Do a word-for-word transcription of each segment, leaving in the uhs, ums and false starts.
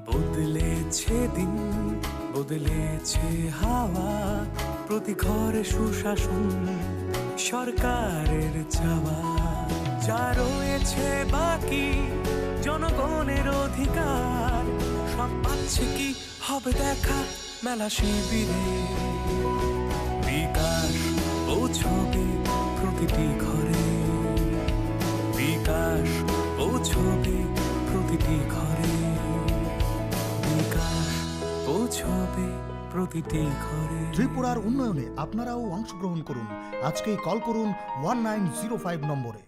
বদলেছে দিন, বদলেছে হাওয়া, প্রতি ঘরে সুশাসন সরকারের চাওয়া। যা রয়েছে বাকি জনগণের অধিকার, সব পাচ্ছে কি হবে দেখা মেলা শিবিরে। বিকাশ পৌঁছবে প্রতিটি ঘরে, বিকাশ পৌঁছবে প্রতিটি ঘরে, বিকাশ পৌঁছবে প্রতিটি ঘরে। ত্রিপুরার উন্নয়নে আপনারাও অংশগ্রহণ করুন। আজকেই কল করুন ওয়ান নাইন জিরো ফাইভ নম্বরে।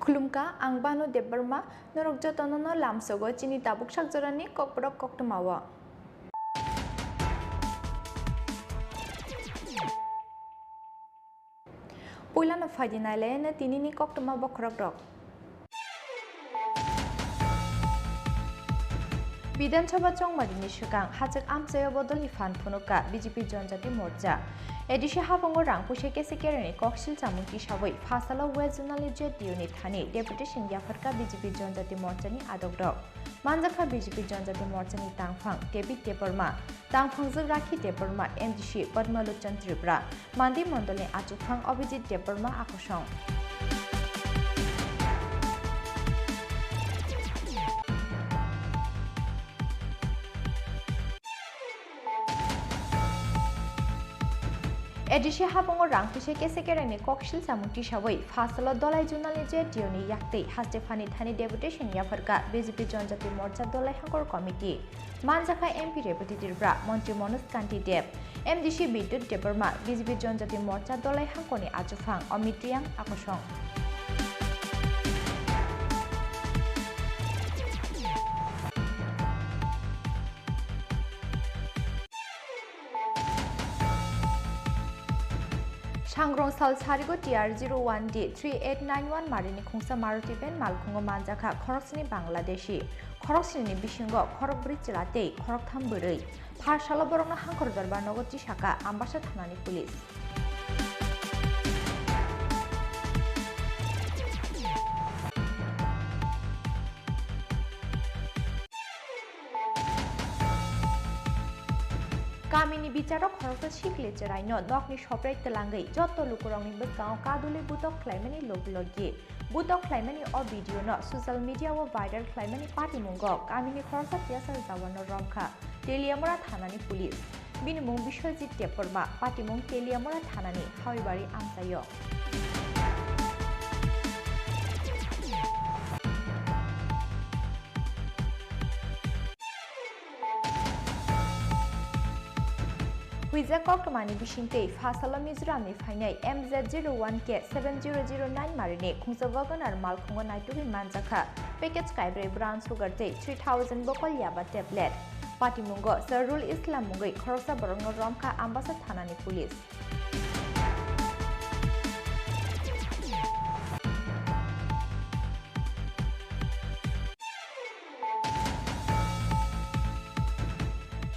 Khulumkha, ang Banu Debbarma, norok jotono no lamsogo chini tabuk sakjorani kokborok koktwmao. Puilano phaidi nailaino tinini koktwma bokhorokrok. Bidhan Sabha chongmarini swkang hachwk amchaio bodolni phan phunukha B J P Jonjati Morcha. A D C habango rang puisa kese kereni koksil chamung tisawi phasalo West Zonal ni J D U ni thani deputation yapharkha B J P Jonjati Morchani adokrok. Manjakha B J P Jonjati Morchani tangphang David Debbarma, tangphangjwk Rakhi Debbarma, M D C Padmalochon Tripura, Mandi Mondolni achukphang Abhijit Debbarma akosong. A D C habango rang puisa kese kereni koksil chamung tisawi phasalo Dolai Zonal ni J D U ni yaktwi haste phani thani deputation yapharkha B J P Jonjati Morcha Dolai Hangkor Committee. Manjakha M P Rebati Tripura, Montri Manoj Kanti Deb, M D C Bidyut Debbarma, B J P Jonjati Morcha Dolai Hangkorni achukphang Amit Riang akosong. Sangrong sal sarigo T R zero one D three eight nine one marini khungsa Maruti van malkhungo manjakha khoroksni Bangladeshi, khoroksnini bisingo khorokbrwi chwla tei khoroktham bwrwi. Pharsalo borokno Hangkor Dorbar nogo tisakha Ambasa thanani police. Kamini bicharo khoroksa sikli chwraino nokni soprai twlangwi jotto lukurokni bwskango kadulwi butok khlaimani logi logi. Butok khlaimani o video no social media o viral khlaimani patimungo kamini khoroksa T S R jawan no romkha Teliamura thanani police. Bini mung Biswajit Debbarma, patimung Teliamura thanani Hawibari amchaio. Huijak koktwmani bisingtwi phasalo Mizoramni phainai M Z zero one K seven zero zero nine marini khungsa Wagon R malkhungo naitugwi manjakha package kaibrwi brown sugar tei three thousand bokol yaba tablet. Patimungo Sarul Islam mungwi khoroksa borokno romkha Ambasa thanani police.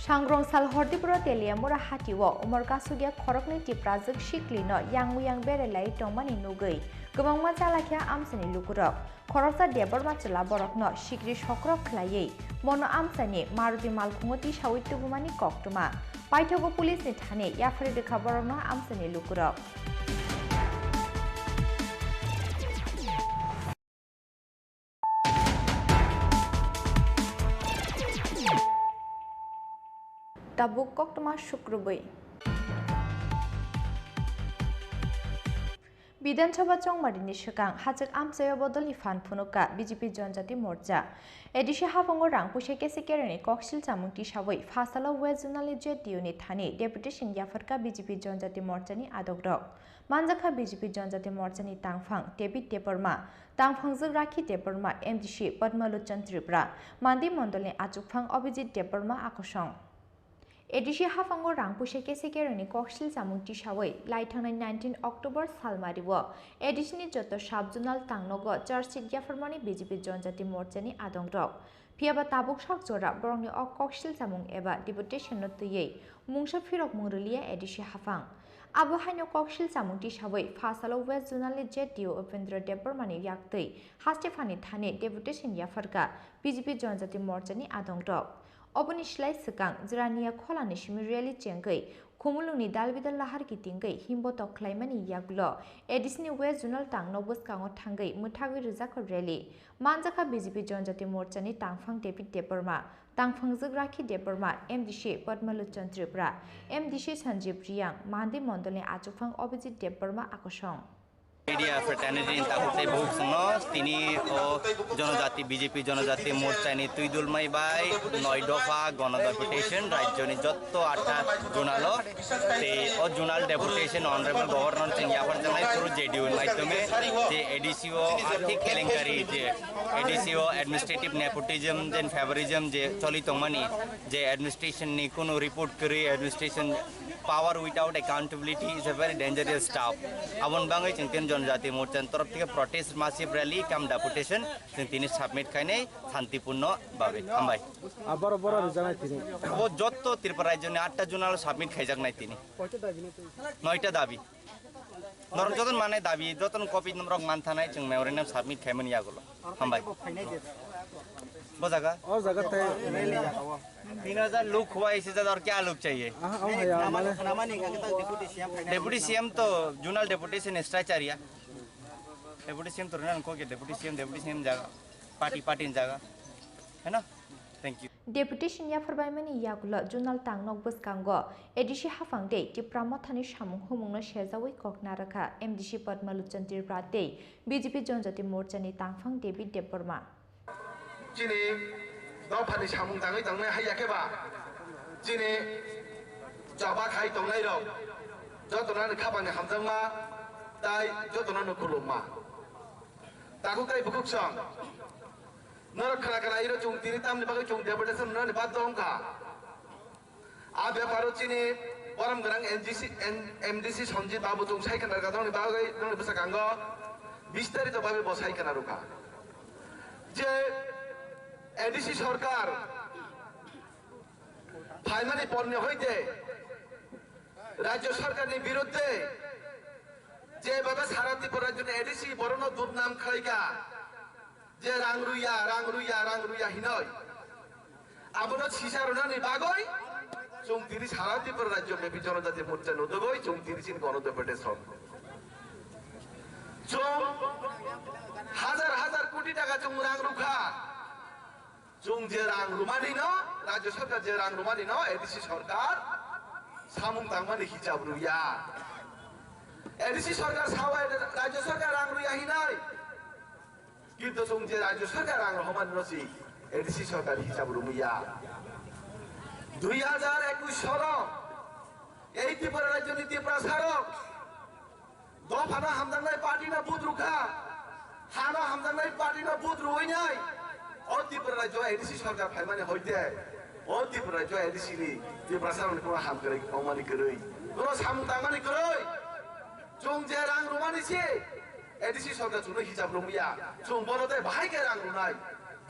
Sangrong sal Hordipuro Teliamura hatio umor kasugya khoroknwi Tiprajwk siklino yang muyang berelai tongmani nugwi kwbangma chalakya amchaini lukurok. Khoroksa Debbarma chwla borokno sikri sokrok khlaiwi mono amchaini Maruti malkhungo tisawi tubumani koktwma. Paithago police ni thani yaphari rwkha borokno amchaini lukurok. Tabuk koktwma sukrubwi. Bidhan Sabha chongmarini swkang hachwk amchaio bodolni phan phunukha B J P Janjati Morcha. A D C haphango rang puisa kesi kereni koksil chamung tisawi phasalao West Zonal ni J D U ni thani deputation yapharkha B J P Janjati Morchani adongrok. Manjakha B J P Janjati Morchani tangphang David Debbarma, tangphangjwk Rakhi Debbarma, M D C Padmalochon Tripura, Mandi Mondolni achukphang Abhijit Debbarma akosong. A D C haphango rang puisa kesi kereni koksil chamung tisawi lai thangnai nineteen October salmario A D C ni joto sub-zonal tangnogo charge sheet yapharmani B J P Janjati Morchani adongrok. Phiyaba tabuk sak jora borokni o koksil chamung eba deputation no twiwi mungsa phirok mung rwliya A D C haphang. Abo haino koksil chamung tisawi phasalao West Zonal ni J D U Upendra Debbarmani yaktwi haste phani thani deputation yapharkha B J P Janjati Morchani adongrok. Oboni slai swkang Jirania Kholani simi rally chengwi Khumulwngni dalbidal lahar kitingwi himbotok khlaimani yagulo A D C ni West Zonal tangno bwskango thangwi mwthagwi rwjakha rally. Manjakha B J P Janjati Morchani tangphang David Debbarma, tangphangjwk Rakhi Debbarma, M D C Padmalochon Tripura, M D C Sanjeev Reang, Mandi Mondolni achukphang Abhijit Debbarma akosong. Media fraternity ni takhuk tei bukhuk chwngno tini o Jonojati, B J P Jonojati Morchani twidulmai bai noi dopha gono deputation rajyoni jotto atta zonalo tei o zonal deputation Honorable Governor chwng yaphar janai through J D U ni maidhyome je A D C o arthik kelenkari, je A D C o administrative nepotism, je favorism je choli tongmani, je administration ni kunu report kwrwi, administration power without accountability is a very dangerous stuff. Aboni bagwi chwng tini Jonojati Morchani torof theke protest massive rally cum deputation chwng tini submit khainai santipurno babe. Hambai. Aboro boro rijaknai tini. Abo jotto Tripura rajyoni atta zonalo submit khaijaknai tini. Noita dabi. Norok joton manai dabi, joton copy norok manthanai chwng memorandum submit khaimani yagulo. Hambai. Bo jaga? O jaga tei. Tin hajar lok hua isse jada aur kya lok chahiye? Aha, o haya, mane. Deputy C M to zonal deputation structure ya. Deputy C M to rena ko ke deputy C M, deputy C M jaga. Party, party jaga. Hai na? Thank you. Deputation yapharbaimani yagulo zonal tangnok bwskango A D C haphang tei Tipra Mothani samung humungno sejawi kok narwkha M D C Padmalochon Tripura tei B J P Jonojati Morchani tangphang David Debbarma. Chini dophani samung tangwi tongnai hai yakhe ba chini choba khai tongnai rok jotono ani khapangni hamjakma tai jotono no khulumma. Takhuk tai bukhuk song. Norok khna khna iro chwng tini tamni bagwi chwng deputation rwnani baddo wngkha. A beparo chini borom gwnang M D C, N-, M D C Sanjit Babu chwng sai khna rwkha nokni bagwi nokni bwskango bistarito bhabe bo sai khna rwkha. Je A D C sorkar phaimani porni hoite rajyo sorkarni biruddhe je bhabe sara Tripura rajyoni A D C borokno dubnam khlaikha. Je rang rwya, rang rwya, rang rwya hinoi. Abono sisa rwnani bagwi chwng tini sara Tripura rajyo bepi Jonojati Morcha nodogoi chwng tini chini gono deputation. Chwng hajar hajar koti taka chwng rang rwkha. Chwng je rang rwmani no, rajyo sorkar je rang rwmani no, A D C sorkar samung tangmani hisab rwya. A D C sorkar sawa rajyo sorkar rang rwya hinoi. Kintu chwng je rajyo sorkar rang rohormani rw si A D C sorkar hisab rwmwi ya. Dui hajar ekush salo ei Tripura rajyoni Tiprasa rok dophano hamjaknai party no vote rwkha, hano hamjaknai party no vote rwinai o Tripura rajyo A D C sorkar phaimani hoite o Tripura rajyo A D C ni Tiprasa rokni kono hamkwrwi wngmani kwrwi, kono samung tangmani kwrwi. Chwng je rang rwmani se A D C sorkar chwngno hisab rwmya, chwng bono tei bahai khe rang rwnai.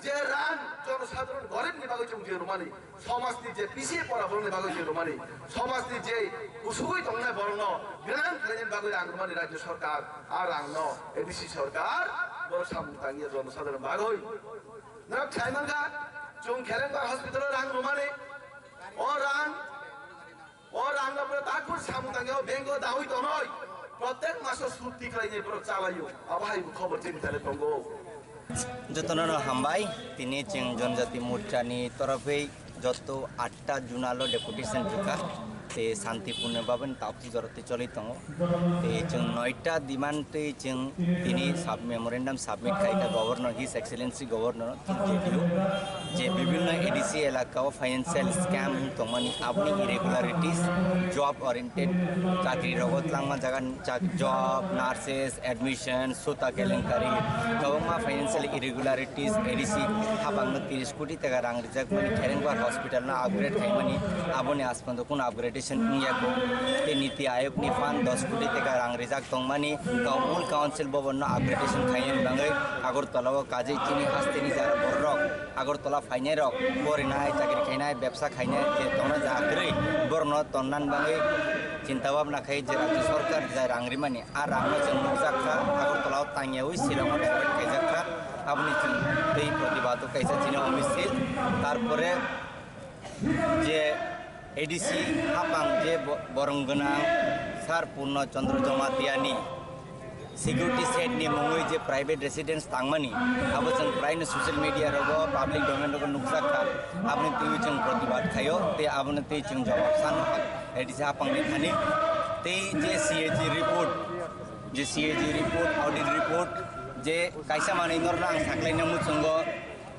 Je rang jonosadharon goribni bagwi chwng je rwmani, somajni je pisiye pora borokni bagwi je rwmani, somajni je kusugwi tongnai borokno gwnang khlainani bagwi rang rwmani rajyo sorkar, a rangno A D C sorkar borok samung tangya jonosadharon bagwi. Norok sai mankha, chwng Khelengbar hospital-o rang rwmani, o rang O rang rok tak phur samung tangya o bank o dawi tonoi. Protek maso sud tiklai ni borok chalaio. Abo hai bo khobor chini tale tongo. Jotono no hambai, tini chwng Jonojati Morcha ni torofwi joto atta zonal o deputation rwkha. Te santipurno bhabe ni takhuk jora twi choli tongo. Te chwng noita demand twi chwng tini sub memorandum submit khai kha Governor, His Excellency Governor, je bibhinno A D C elaka o financial scam wng tongmani, aboni irregularities, job oriented chakri rogo tlangma jaga, chak-, job, nurses, admission, suta kelenkari, kwbangma financial irregularities, A D C hapangno tiris koti taka rang rijak mani, Kherengbar hospital no upgrade khaimani, aboni aswk phano kunu upgradation wngya kho. Tei Niti Ayog ni fund dos koti taka rang rijak tongmani, Ka-, mul council bhavan no upgradation khaina bagwi Agartala o kajai chini hasteni jara bororok Agartala phainai rok porinai, chakri khainai, bebsa khainai je tongna ja kwrwi borokno tonnani bagwi chinta bhabna khai je rajya sarkar je rang rimani, a rangno chwng nukjak kha Agartala o tangyaui Shillong o divert khaijak kha, aboni chwng tei protibad o kaisa chini o misil, tarpore je A D C hapang je bo-, borong gwnang Sir Purno Chandra Jamatia ni security set ni mungwi je private residence tangmani, abo chwng prai no social media rogo, public domain rogo nukjak kha, aboni twi chwng protibad khaio, tei aboni twi chwng jawab sano A D C hapang ni thani, tei je C A G report, je C A G report, audit report, je kaisa manwi norno ang saklaina muchungo,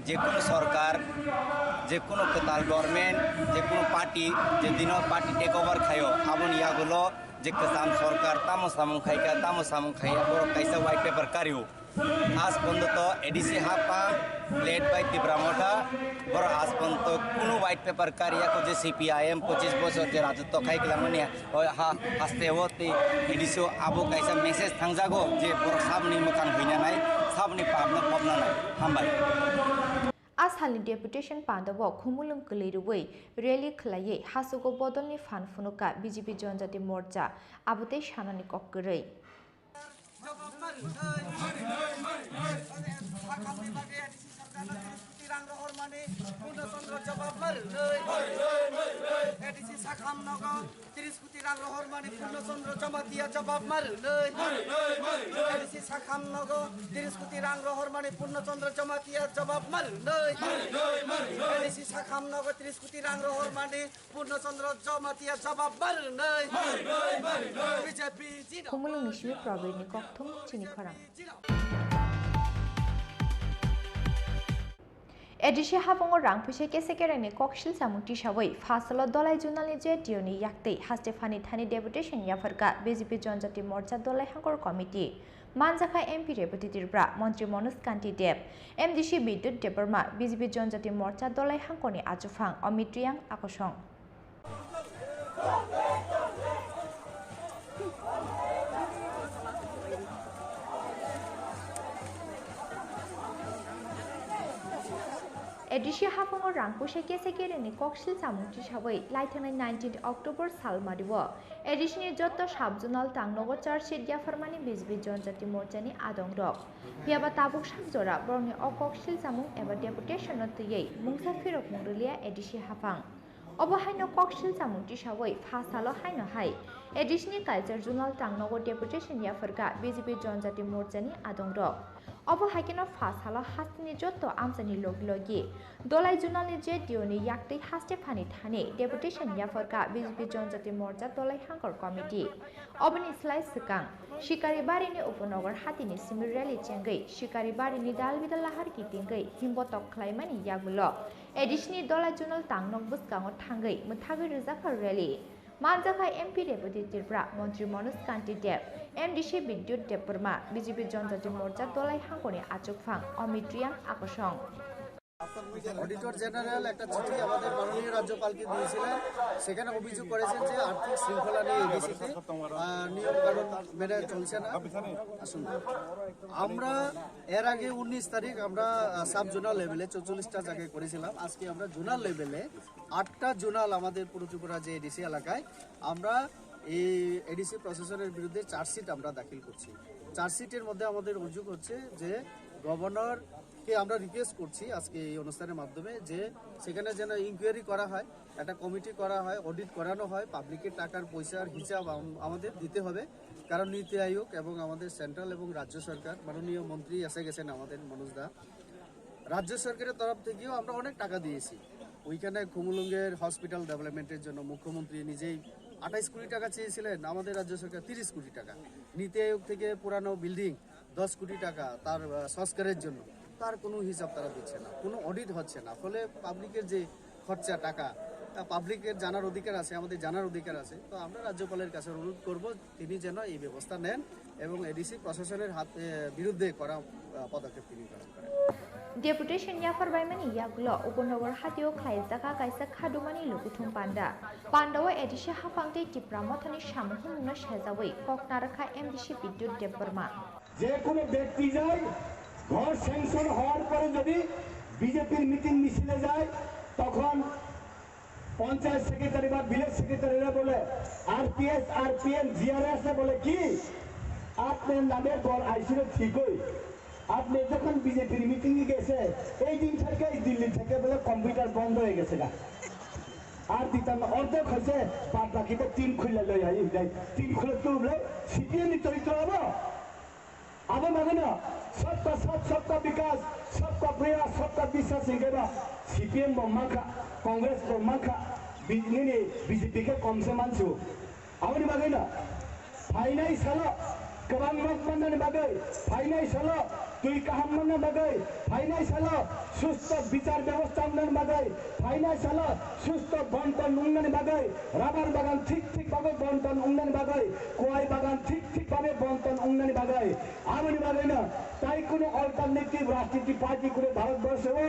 je kono sorkar, je kono kwtal government, je kono party, je dino party take over khaio, aboni yagulo je kwcham sorkar tamo samung khaika, tamo samung khaiya, borok kaisa white paper kario. As pondoto A D C hapang led by Tipra Motha, borok as pondoto kono white paper kariya ko je C P I M pochis bochor je rajotwo khai kwlangmani, o ha, haste o tei A D C o abo kaisa message thangjago je borok saboni mwkhang huina nai, saboni papno phopna nai. Hambai. A salni deputation pandao khumulwng kwlwi rwui rally khwlaiwi hasugo bodolni phan phunukha B J P Jonjati Morcha, abo tei sanani kok kwrwi. Jobab ma rwnai. Sakhamni bagwi A D C sarkarno tiris koti rang rohormani Purno Chandra jobab ma rwnai. A D C sakham nogo tiris koti rang rohormani Purno Chandra Jamatia jobab ma rwnai. A D C sakham nogo tiris koti rang rohormani Purno Chandra Jamatia jobab ma rwnai. A D C sakham nogo tiris koti rang rohormani Purno Chandra Jamatia jobab ma rwnai. B J P jina. Khumulwngni simi Probirni kokthum chini khorang. A D C habango rang puisa kesa kerengni koksil samung tisawi Phasalo Dolai Junalni J T O ni yaktwi haste phani thani deputation yapharkha B J P Jonjati Morcha Dolai Hangkor Committee. Manjakha M P Rebati Tripura, Montri Manoj Kanti Deb, M D C Bidyut Debbarma, B J P Jonjati Morcha Dolai Hangkorni Achuphang Amit Riyang Akosong. A D C habango rang puisa kesa kerengni koksil samung tisawi laithangnai nineteenth October salmario A D C ni joto sub-zonal tangnogo charge sheet yapharmani B J P Jonjati Morchani adongrok. Phiyaba tabuk sak jora borokni o koksil samung eba deputation no twiwi mungsa phirokmung rwliya A D C haphang. Obo haino koksil samung tisawi pha salo haino hai A D C ni Culture Zonal tangnogo deputation yapharkha B J P Jonjati Morchani adongrok. Obo hai kheno pha salo hasteni joto amchaini logi logi Dolai Zonalni J T O ni yaktwi haste phani thani deputation yapharkha B J P Jonjati Morcha Dolai Hangkor Committee. Oboni slai swkang Shikari Barini Upanagar hatini simi rally chengwi Shikari Barini dal bidal lahar kitingwi himbotok khlaimani yagulo A D C ni Dolai Zonal tangnok bwskango thangwi mwthagwi rwjakha rally. Manjakha M P Rebati Tripura, Montri Manoj Kanti Deb, M D C Bidyut Debbarma, B J P Jonjati Morcha Dolai Hangkorni Achukphang Amit Riyang Akosong. Auditor general একটা চিঠি আমাদের মাননীয় রাজ্যপালকে দিয়েছিলেন। সেখানে অভিযোগ করেছেন যে আর্থিক শৃঙ্খলা নেই এডিসিতে, আহ, নিয়ম কানুন মেনে চলছে না। আসুন, আমরা এর আগে উনিশ তারিখ আমরা, আহ, সাব জোনাল লেভেলে চৌচল্লিশটা জায়গায় করেছিলাম। আজকে আমরা জোনাল লেভেলে আটটা জোনাল আমাদের পূর্ব ত্রিপুরা যে এডিসি এলাকায় আমরা এই এডিসি প্রশাসনের বিরুদ্ধে চার্জশিট আমরা দাখিল করছি। চার্জশিটের মধ্যে আমাদের অভিযোগ হচ্ছে যে গভর্নরকে আমরা রিকোয়েস্ট করছি আজকে এই অনুষ্ঠানের মাধ্যমে যে সেখানে যেন ইনকোয়ারি করা হয়, একটা কমিটি করা হয়, অডিট করানো হয়, পাবলিকের টাকার পয়সার হিসাব আম-, আমাদের দিতে হবে। কারণ নীতি আয়োগ এবং আমাদের সেন্ট্রাল এবং রাজ্য সরকার, মাননীয় মন্ত্রী এসে গেছেন আমাদের মনোজ দা, রাজ্য সরকারের তরফ থেকেও আমরা অনেক টাকা দিয়েছি। ওইখানে খুমুলুঙ্গের হসপিটাল ডেভেলপমেন্টের জন্য মুখ্যমন্ত্রী নিজেই আঠাইশ কোটি টাকা চেয়েছিলেন আমাদের রাজ্য সরকার, তিরিশ কোটি টাকা। নীতি আয়োগ থেকে পুরানো বিল্ডিং দশ কোটি টাকা তার, আহ, সংস্কারের জন্য, তার কোনো হিসাব তারা দিচ্ছে না, কোনো অডিট হচ্ছে না। ফলে পাবলিকের যে খরচা টাকা, তা পাবলিকের জানার অধিকার আছে, আমাদের জানার অধিকার আছে। তো আমরা রাজ্যপালের কাছে অনুরোধ করব, তিনি যেন এই ব্যবস্থা নেন এবং এডিসি প্রশাসনের হাত, এ, বিরুদ্ধে করা, আহ, পদক্ষেপ তিনি গ্রহণ করেন। Deputation yaphar baimani yagulo Upanagar hatio khlaijak kaisa khadumani lukuthum panda. Pandao A D C haphang tei Tipra Mothani samung humungno sejawi kok narwkha M D C Bidyut Debbarma. যে কোনো ব্যক্তি যায়, ঘর স্যাংশন হওয়ার পরে যদি বিজেপির মিটিং মিছিলে যায়, তখন পঞ্চায়েত সেক্রেটারি বা ভিলেজ সেক্রেটারিরা বলে, আরপিএস, আরপিএম, জিআরএস এ বলে কি, আপনার নামে ঘর আইছিল ঠিকই, আপনি যখন বিজেপির মিটিং এ গেছে, এই দিন থেকে এই দিল্লি থেকে বলে কম্পিউটার বন্ধ হয়ে গেছে গা। আর দিতাম না, অর্ধেক হয়েছে, বাদ বাকি তো টিন খুলে লই আই, টিন খুলে তুললে সিপিএম চরিত্র হবো। Abo bagwino sabka saath, sabka bikas, sabka prayas, sabka biswas hingke ba C P M bo mankha, Congress bo mankha, bi-, nini B J P khe komse mansu. Aboni bagwino phainai salo kwbang nok mannani bagwi, phainai salo twi kaham manna bagwi, phainai salo susto bichar bebosta wngnani bagwi, phainai salo susto bonton wngnani bagwi, rabar bagan thik thik bagwi bonton wngnani bagwi, kuai bagan thik thik bagwi bonton wngnani bagwi, Aboni bagwino tai kunu alternative rajniti party kunu Bharatborsho o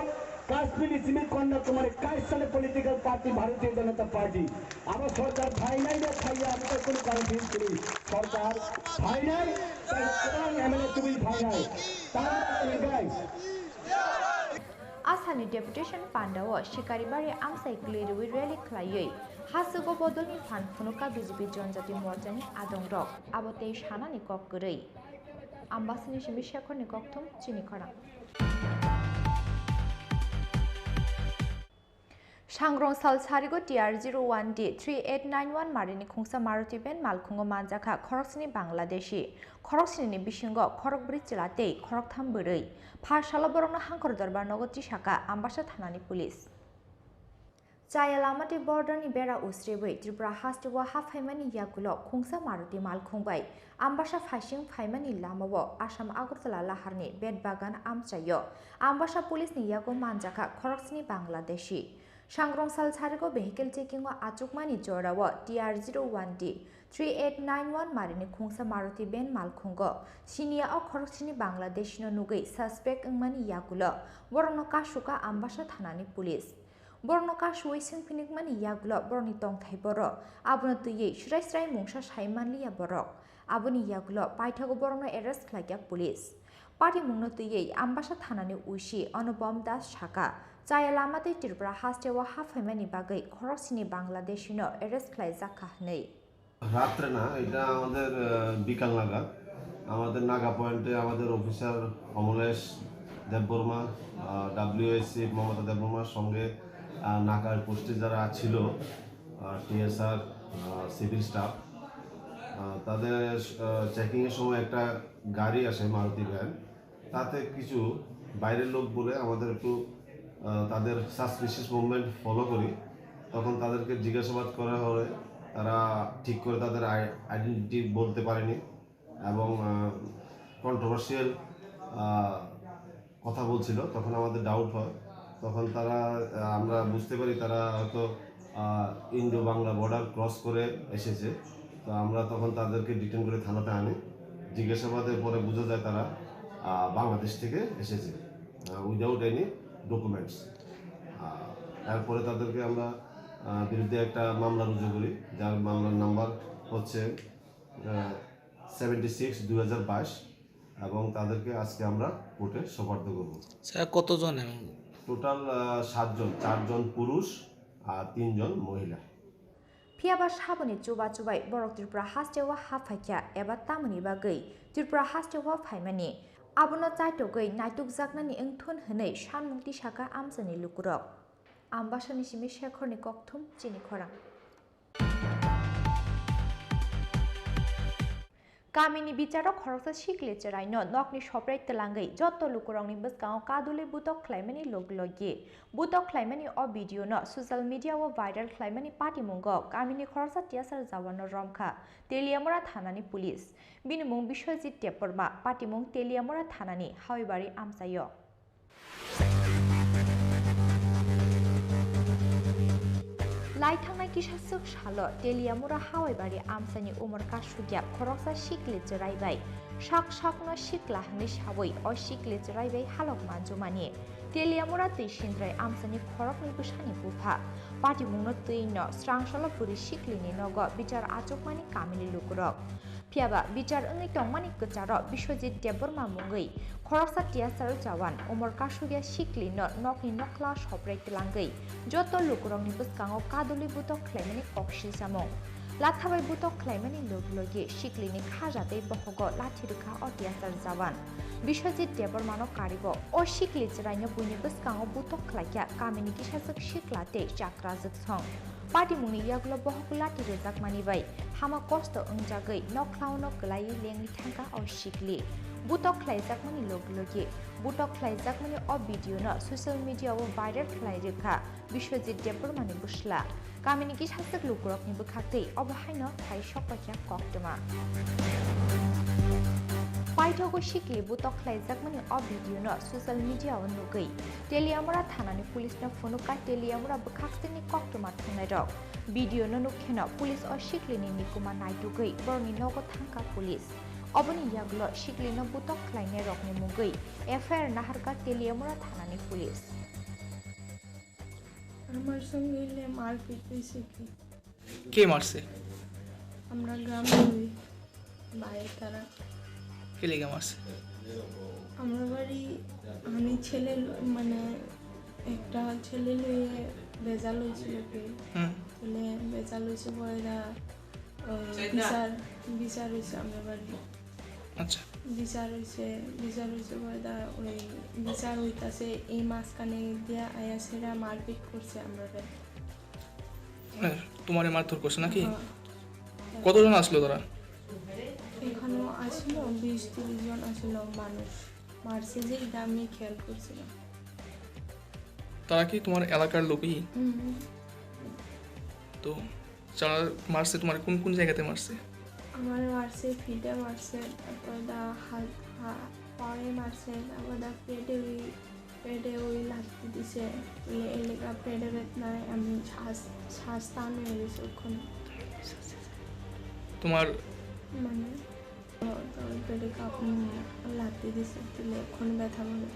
Kashmir ni simi Kanyakumari kaisa ni political party Bharatiya Janata Party. Abo sorkar phainai de phaiya abo tai kunu confuse kwrwi. Sorkar phainai tai kwbang M L A tubui phainai. Tamo hingkai. Asani deputation pandao Shikaribari amchai kwlwi rwi rally khwlaiwi hasugo bodolni phan phunukha B J P Janjati Morchani adongrok, abo tei sanani kok kwrwi. Ambasani simi Shekhorni kokthum chini khorang. Sangrong sal sarigo T R zero one D three eight nine one marini khungsa Maruti van malkhungo manjakha khoroksini Bangladeshi, khoroksinini bisingo khorokbrwi chwla tei khoroktham bwrwi. Pha salo borokno Hangkhor Dorbar nogo tisaka Ambasa thanani police. Chaya lama tei border ni bera usribwi Tripura hasteo haphaimani yagulo khungsa Maruti malkhung bai Ambasa phaising phaimani lamao Assam Agartala laharni Betbagan amchaio Ambasa police ni yago manjakha khoroksini Bangladeshi. Sangrong sal sarigo vehicle checking o achukmani jorao T R zero one D three eight nine one marini khungsa Maruti van malkhungo sinia o khoroksini Bangladeshi no nugwi suspect wngmani yagulo borokno kasukha Ambasa thanani police. Borokno kasuwi swngphinikmani yagulo borokni tongthai boro abono twiwi srai srai mungsa sai manliya borok. Aboni yagulo paithago borokno arrest khlaikha police. Patimungno twiwi Ambasa thanani O C Anubom Das saka, chaya lama tei Tripura hasteo haphaimani bagwi khoroksini Bangladeshino arrest khlaijakha hwnwi. রাত্রে না, এটা আমাদের আহ, বিকাল নাগাদ আমাদের নাগা পয়েন্টে আমাদের অফিসার অমলেশ দেববর্মা, ডাব্লিউএসসি মমতা দেববর্মার সঙ্গে আহ, নাকার পোস্টে যারা ছিল, টিএসআর, সিভিল স্টাফ, তাদের চেকিংয়ের সময় একটা গাড়ি আসে, মারুতি ভ্যান। তাতে কিছু বাইরের লোক বলে আমাদের একটু আহ, তাদের সাসপিশিয়াস মুভমেন্ট ফলো করি। তখন তাদেরকে জিজ্ঞাসাবাদ করা হয়, তারা ঠিক করে তাদের আইডেন্টিটি বলতে পারেনি এবং কন্ট্রোভার্সিয়াল কথা বলছিল। তখন আমাদের ডাউট হয়, তখন তারা আহ, আমরা বুঝতে পারি তারা হয়তো ইন্দো বাংলা বর্ডার ক্রস করে এসেছে। তো আমরা তখন তাদেরকে ডিটেন করে থানাতে আনি। জিজ্ঞাসাবাদের পরে বোঝা যায় তারা আহ, বাংলাদেশ থেকে এসেছে, উইদাউট এনি ডকুমেন্টস। তারপরে তাদেরকে আমরা আহ, বিরুদ্ধে একটা মামলা রুজু করি, যার মামলার নাম্বার হচ্ছে সেভেন্টি সিক্স দুই হাজার বাইশ, এবং তাদেরকে আজকে আমরা কোর্টে সোপর্দ করব। স্যার, কতজন এবং টোটাল সাতজন, চারজন পুরুষ আর তিনজন মহিলা। Phiyaba saboni chuba chubai borok Tripura hasteo haphaikha eba tamoni bagwi Tripura hasteo phaimani, abono chaitogwi naitukjaknani wngthun hwnwi sanmung tisakha amchaini lukurok. Ambasani simi Shekhorni kokthum chini khorang. Kamini bicharo khoroksa sikli chwraino nokni soprai twlangwi jotto lukurokni bwskango kadulwi butok khlaimani logi logi. Butok khlaimani o video no social media o viral khlaimani patimungo kamini khoroksa tiyasar jawan no romkha Teliamura thanani police. Bini mung Biswajit Debbarma, patimung Teliamura thanani Hawaibari amchaio. Lai thangnai kisa swk salo Teliamura Hawaibari amchaini umor kasugya khoroksa sikli chwrai bai sak sakno sikla hwnwi sawi o sikli chwrai bai halok manjumani Teliamura twi sindrai amchaini khoroknwi bwsani bupha patimungno twino srangsalo bwrwi siklini nogo bichar achukmani kamini lukurok. Phiyaba bichar wngwi tongmani kwcharo Biswajit Debbarma mungwi khoroksa tiyasar jawan umor kasugya siklino nokni nokla soprai twlangwi joto lukurokni bwskango kadulwi butok khlaimani kok silchamung. Lathabai butok khlaimani logi logi siklini khaja tei bohogo lathi rwkha o tiyasar jawan. Biswajit Debbarmano karigo o sikli chwraino buini bwskango butok khlaikha kamini kisajwk sikla tei chakrajwk song. Patimungni yagulo bohok lathi rwjakmani bai hama kosto wngjagwi nokhlaono kwlaiwi lengwi thangkha o sikli. Butok khlaijakmani logi logi butok khlaijakmani o video no social media o viral khlai rwkha Biswajit Debbarmani bwsla. Kamini kisajwk lukurokni bwkhaktwi obo haino phai sokpaikha koktwma. Paithago sikli butok khlaijakmani o video no social media o nugwi Teliamura thanani police no phunukha Teliamura bwkhaksini koktwma thwngnairok. Video no nukkheno police o siklini nikuma naitugwi borokni nogo thangkha police. Oboni yagulo siklino butok khlainairokni mungwi F I R naharkha Teliamura thanani police. আমার সঙ্গে এলে মারপিট হয়েছে কি? কে মারছে? আমরা গ্রামের ওই ভাই তারা। কে লেগে মারছে? আমরা বাড়ি, আমি ছেলে ল-, মানে একটা ছেলে লইয়ে ভেজাল হয়েছিল কি? হুম। তাহলে ভেজাল হয়েছে পরে দা, ওই বিচার, বিচার হয়েছে আমরা বাড়ি। আচ্ছা। বিচার হইছে, বিচার হইছে পরে দা ওই বিচার হইতাছে, এই মাঝখানে দিয়া আয়া সেরা মারপিট করছে আমরারে। মানে, তোমারে মারধর করছে নাকি? হ্যাঁ। কতজন আসলো তারা? এখানো আসলো বিশ তিরিশ জন আসলো মানুষ। মারছে যে এটা আমি খেয়াল করছিলাম। তারা কি তোমার এলাকার লোকই? হুম। তো যারা মারছে, তোমার কোন কোন জায়গাতে মারছে? আমার মারছে, ফিটে মারছে, তারপর দা হাত, হা-, পায়ে মারছে, তারপর দা পেটে ওই, পেটে ওই লাগতে দিছে। এলে-, এলাকা পেটে বেদনায় আমি শ্বাস, শ্বাস টান হয়ে গেছে ওখানে। তোমার মানে, তো, তো পেটে কাপ-, উম, লাগতে দিছে, দিলে ওখানে ব্যথা করে।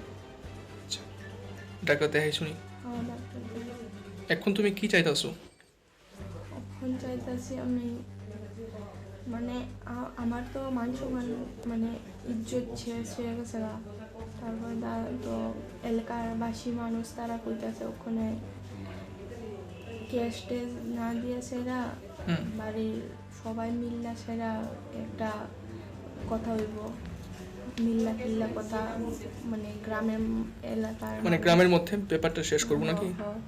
আচ্ছা। ডাক্তার দেখাই শুনি? হ্যাঁ, ডাক্তার দেখাই। এখন তুমি কি চাইতাছো? এখন চাইতাছি আমি, মানে, আ-, আমার তো মান সম্মান, মানে, ইজ্জত শেষ হয়ে গেছে গা। তারপর দা-, তো এলাকার বাসী মানুষ তারা কইতাছে ওখানে কেস টেস না দিয়েছে এরা, হুম। বাড়ির সবাই মিল্লা সেরা একটা কথা হইব, মিল্লা টিল্লা কথা, মানে, গ্রামের এলাকার মানে মানুষ। গ্রামের মধ্যে ব্যাপারটা শেষ করবো নাকি? হ্যাঁ, হ্যাঁ।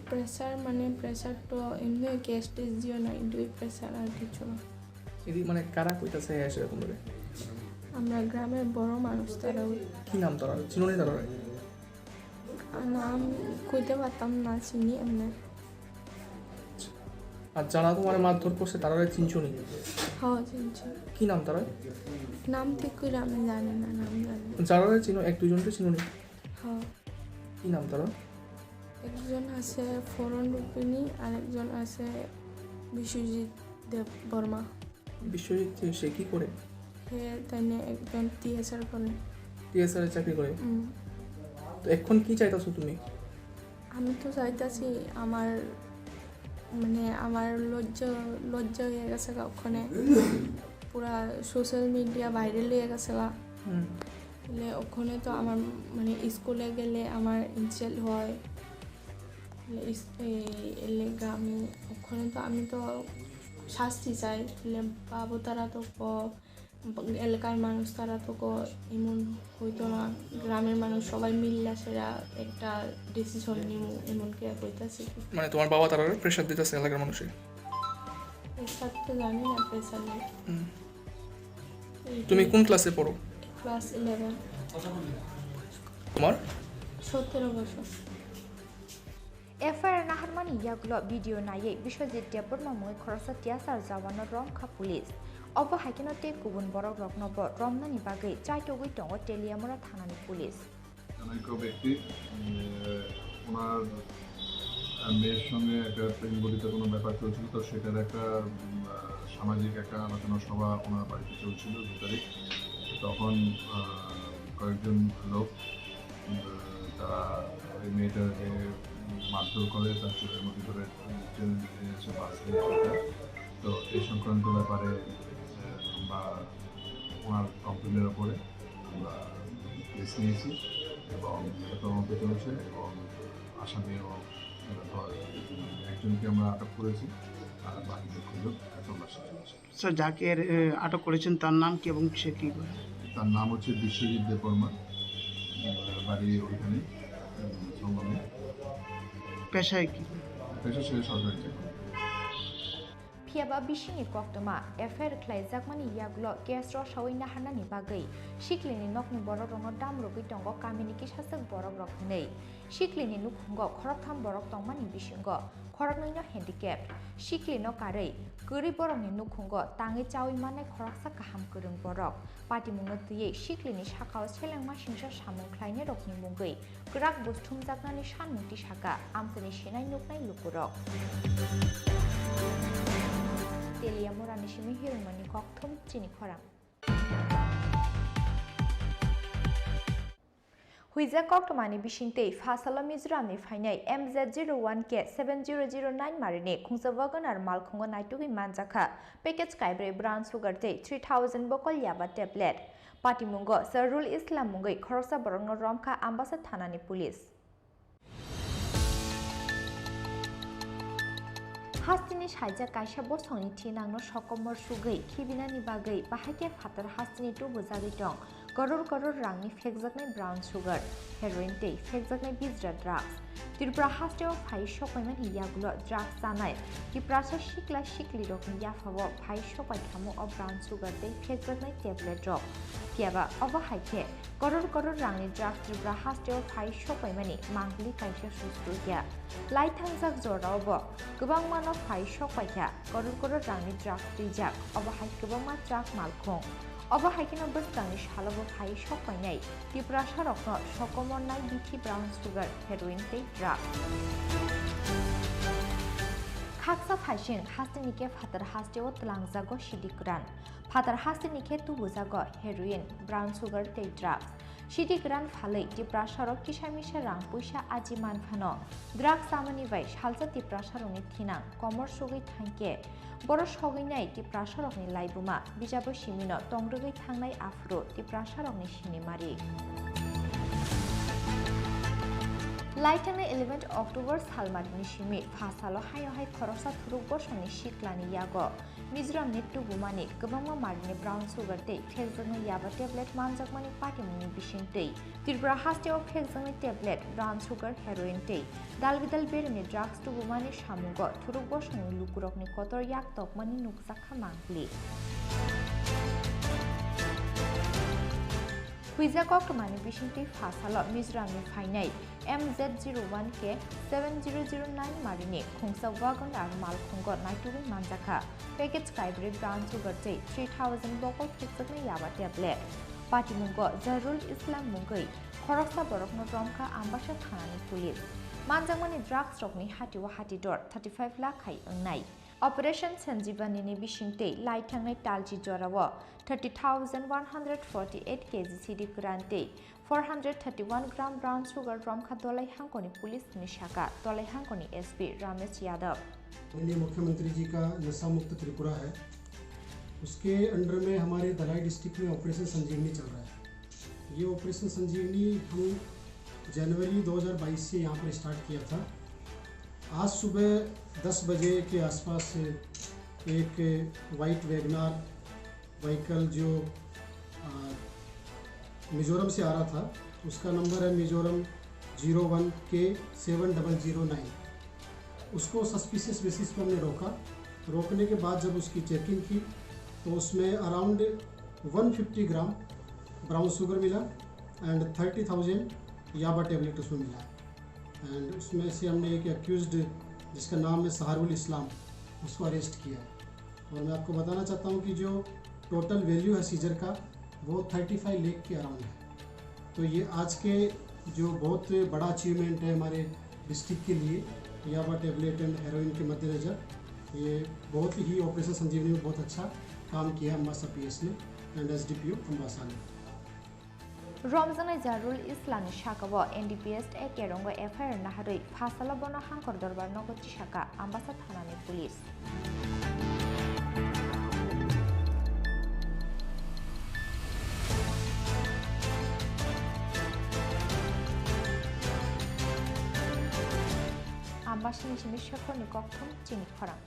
প্রেশার মানে প্রেশার তো এমনি গ্যাস টেস দিও না, এটাই প্রেশার আর কিছু না। এদি মানে কারা কইতাছে হ্যাঁ সেরকম ভাবে? আমরা গ্রামের বড় মানুষ তারা ওই। কি নাম তারা? চিনো নি তারা? আর নাম কইতে পারতাম না, চিনি এমনি। আর যারা তোমার মারধর করছে তারা চিনছো নি? হ্যাঁ, চিনছি। কি নাম তারা? নাম ঠিক করে আমি জানি না, নাম জানি না। যারা চিনো, এক দুইজনকে চিনো নি? হ্যাঁ। কি নাম তারা? একজন আছে ফরন রূপিণী, আর একজন আছে বিশ্বজিৎ দেব বর্মা। বিশ্বজিৎ কে, সে কি করে? সে তাইনে একজন টিএসআর করে। টিএসআর এ চাকরি করে? হুম। তো এখন কি চাইতাছো তুমি? আমি তো চাইতাছি আমার, মানে, আমার লজ্জা, লজ্জা হয়ে গেছে গা ওখানে। পুরা সোশ্যাল মিডিয়া ভাইরাল হয়ে গেছে গা। হুম। তাহলে ওখানে তো আমার, মানে, স্কুলে গেলে আমার ইনসাল্ট হয়। তাহলে ইস-, এই, এর লেগে আমি ওখানে তো, আমি তো শাস্তি চাই। তাহলে বাবু তারা তো ক-, এলাকার মানুষ তারা তো ক-, এমন হইতো না। গ্রামের মানুষ সবাই মিল্লা সেরা একটা ডিসিশন নিমু, এমন কে কইতাছে কি। মানে তোমার বাবা তারা প্রেশার দিতেছে এলাকার মানুষে? স্যার তো জানি না, স্যার নেই। হুম। এই তুমি যে কোন ক্লাসে পড়ো? Class eleven. তোমার? সতেরো বছর। F I R naharmani yagulo video naiwi Biswajit Debbarma mungwi khoroksa T S R jawano romkha police. Obo hai kheno tei kubun borokrokno bo romnani bagwi chaitogwi tongo Teliamura thanani police. জনৈক ব্যক্তি, উম, ওনার, আহ, মেয়ের সঙ্গে একটা প্রেম ঘটিত কোনো ব্যাপার চলছিল, তো সেটার একটা, উম, আহ, সামাজিক একটা আলোচনা সভা ওনার বাড়িতে চলছিল দু তারিখ। তখন, আহ, কয়েকজন লোক, উম, তারা ওই মেয়েটাকে মারধর করে, তার চুলের মধ্যে ধরে টেনে নিয়ে এসে বাস দিয়ে সেটা। তো এই সংক্রান্ত ব্যাপারে, আহ, আমরা ওনার কমপ্লেনের ওপরে আমরা কেস নিয়েছি এবং এটা তদন্ত চলছে এবং আসামিও ধর-, একজনকে আমরা আটক করেছি, আর বাকিদের খুঁজে তল্লাশি চলছে। স্যার, যাকে, এ, আটক করেছেন, তার নাম কি এবং সে কি করে? তার নাম হচ্ছে বিশ্বজিৎ দেববর্মা, উম, বাড়ি ওইখানে, উম, সংগ্রামে। পেশায় কি? পেশা ছিল সরকারি চাকরি। Phiya ba bisingni koktwma F I R khlaijakmani yagulo case rosaui naharnani bagwi siklini nokni borokrokno dam rwgwi tongo kamini kisaswk borokrok hwnwi. Siklini nukhungo khoroktham borok tongmani bisingo khoroknwino handicapped. Siklino karwi kwrwi borokni nukhungo tangwi chaui mannai khoroksa kaham kwrwng borok. Patimungno twiwi siklini sakao selengma singsa samung khlainairokni mungwi kwrak buj thumjaknani sanmung tisaka amkuni sinai nuknai lukurok. Teliamurani simi Hirumani kokthum chini khorang. Huijak koktwmani bisingtwi phasalo Mizoramni phainai M Z zero one K seven zero zero nine marini khungsa Wagon R malkhungo naitugwi manjakha package kaibrwi brown sugar tei three thousand bokol yaba tablet. Patimungo Sarul Islam mungwi khoroksa borokno romkha Ambasa thanani police. Hasteni saijak kaisa bosongni thinangno sokomor sugwi khibinani bagwi bahai khe phatar hasteni tubujagwi tong. Koror koror rangni phekjaknai brown sugar, heroin tei phekjaknai bijra drugs. Tripura hasteo phai sokpaimani yagulo drugs chanai Tiprasa sikla siklirokni yaphao phai sokpai thamo o brown sugar tei phekjaknai tablet rok. Phiyaba obo hai khe koror koror rangni drugs Tripura hasteo phai sokpaimani mangpili kaisa sustru ya. Lai thangjak jorao bo kwbangmano phai sokpaikha, koror koror rangni truck twijak, obo hai kwbangma truck malkhung. Obo hai kheno bwskangni salobo phai sokpainai Tiprasarokno sokomornai bithi brown sugar, heroin tei drug. Khaksa phaising hasteni khe phatar hasteo twlangjago sidi kwran. Phatar hasteni khe tubujago heroin, brown sugar tei drugs. Sidi kwran phalwi Tiprasarok kisa misa rang puisa aji man phano drug chamani bai salsa Tiprasarokni thinang komor sugwi thangkhe, boro sogwinai Tiprasarokni laibuma bijabo simino tongrwgwi thangnai aphuru Tiprasarokni sinimari. Laithangnai eleventh October salmarini simi phasalo haino hai khoroksa thuruk bosongni siklani yago Mizoramni tubumani kwbangma marini brown sugar tei phekjaknai yaba tablet manjakmani patimungni bisingtwi Tripura hasteo phekjaknai tablet, brown sugar, heroin tei dalbidal beremni drugs tubumani samungo thuruk bosongni lukurokni kotor yak tokmani nukjakha mangpili. Huijak koktwmani bisingtwi phasalo Mizoramni phainai M Z zero one K seven zero zero nine marini khungsa Wagon R malkhungo naitugwi manjakha package kaibrwi brown sugar tei three thousand bokol phekjaknai yaba tablet. Patimungo Zairul Islam mungwi khoroksa borokno romkha Ambasa thanani police. Manjakmani drugs rokni hatio hatidor thirty five lakh hai wngnai. Operation Sanjeevani ni bisingtwi lai thangnai talchi jorao thirty thousand one hundred forty eight K G sidi kwran tei four hundred thirty one gram brown sugar romkha Dolai hangkoni police ni saka Dolai hangkoni S P Ramesh Yadav. माननीय मुख्यमंत्री जी का नशा मुक्त त्रिपुरा है, उसके अंडर में हमारे धलाई डिस्ट्रिक्ट में ऑपरेशन संजीवनी चल रहा है। ये ऑपरेशन संजीवनी हम जनवरी दो हज़ार बाईस से यहाँ पर स्टार्ट किया था। आज सुबह दस बजे के आसपास एक वाइट वैगनार व्हीकल जो, आ, मिजोरम से आ रहा था, उसका नंबर है मिजोरम ज़ीरो वन के सेवन डबल ज़ीरो नाइन। उसको सस्पिशियस बेसिस पे हमने रोका रोकने के बाद जब उसकी चेकिंग की तो उसमें around one fifty gram brown sugar मिला एंड थर्टी थाउजेंड याबा टेबलेट उसमें मिला है। एंड उसमें से हमने एक एक्यूज्ड जिसका नाम है सहारुल इस्लाम, उसको अरेस्ट किया है। और मैं आपको बताना चाहता हूँ कि जो टोटल वैल्यू है सीजर का, वो थर्टी फ़ाइव लाख के अराउंड है। तो ये आज के जो बहुत बड़ा अचीवमेंट है हमारे डिस्ट्रिक्ट के लिए, याबा टेबलेट एंड हेरोइन के मद्देनज़र ये बहुत ही ऑपरेशन संजीवनी में बहुत अच्छा काम किया अम्बासा पीएस ने एंड एसडीपीओ अम्बासा ने। Romjaknai Zaharul Islamni sakao N D P S A Kerongo F I R naharwi phasalo bono Hangkor Dorbar nogo chisaka Ambasa thanani police. Ambasani simi Shekhorni kokthum chini khorang.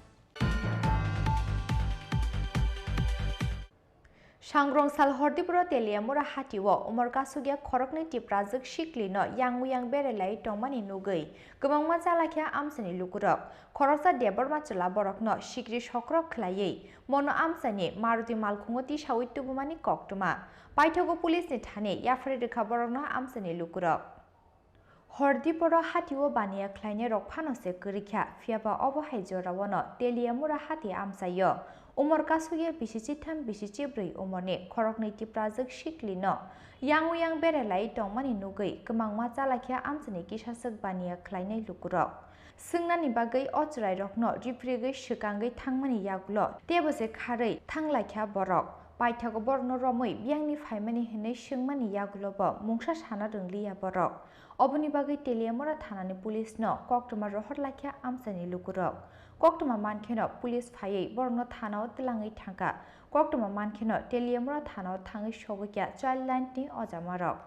Sangrong sal Hordipuro Teliamura hatio umor kasugya khoroknwi Tiprajwk siklino yang uyang berelai tongmani nugwi kwbangma chalakya amchaini lukurok. Khoroksa Debbarma chwla borokno sikri sokrok khwlaiwi mono amchaini Maruti malkhungo tisawi tubumani koktwma. Paithago police ni thani yapharwi rwkha borokno amchaini lukurok. Hordiporo hatio baniya khlainai rok phano se kwrwi kha, phiya ba obo hai jorao no Teliamura hati amchaio. Umor kasugya bisi chitham bisi chibrwi umorni khoroknwi Tiprajwk sikli no yang uyang berelai tongmani nugwi kwbangma chalakya amchaini kisaswk baniya khlainai lukurok. Swngnani bagwi o chwrairokno riphirigwi swkangwi thangmani yagulo teibo se kharwi thanglaikha borok. Paithago borokno romwi biyangni phaimani hwnwi swngmani yagulo bo mungsa sana rwngliya borok. Oboni bagwi Teliamura thanani police no koktwma rohorlaikha amchaini lukurok. Koktwma mankheno police phaiwi borokno thanao twlangwi thangkha. Koktwma mankheno Teliamura thanao thangwi sogwikha child line ni ojamarok.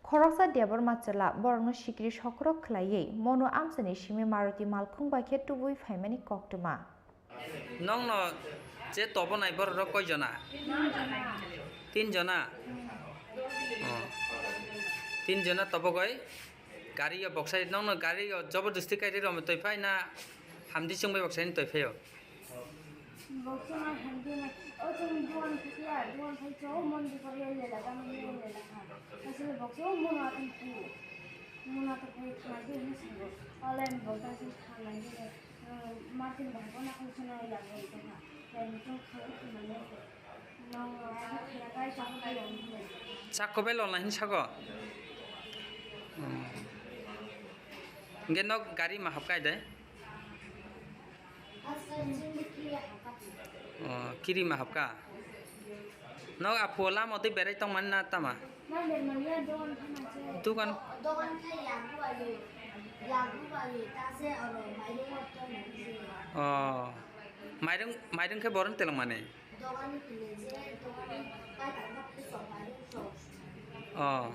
Khoroksa Debbarma chwla borokno sikri sokrok khwlaiwi mono amchaini simi Maruti malkhung bai khe tubui phaimani koktwma. Nokno je tobonai borok rok koi jona? Tin jona. Oh. Tin jona tobogoi gari o boksai nokno gari o jobordosti kai rwi rw twi phai na hamdi chwngbai boksai ni twi phai o? Bo chwng hamdi na, o chwng duan phiya, duan phai chwng mondi kori lela, gana lela ha. Asle bo chwng mona tong phu, mona tong phu thana de hin singo. Ole bo ta sin thana de, Martin bo bo na ko sona ya bo to ha. Ya ni to kha ko na ne. No, ai kha kai cha ko ya ni. Chak ko belo na hin sago. Hmm. Nge nok gari ma hap kai de. Oh, kiri ma hapka? Nok apu lama twi berai tongmani na tama? Dukan. Oh, mairung, mairung khe boron telong mani? Oh.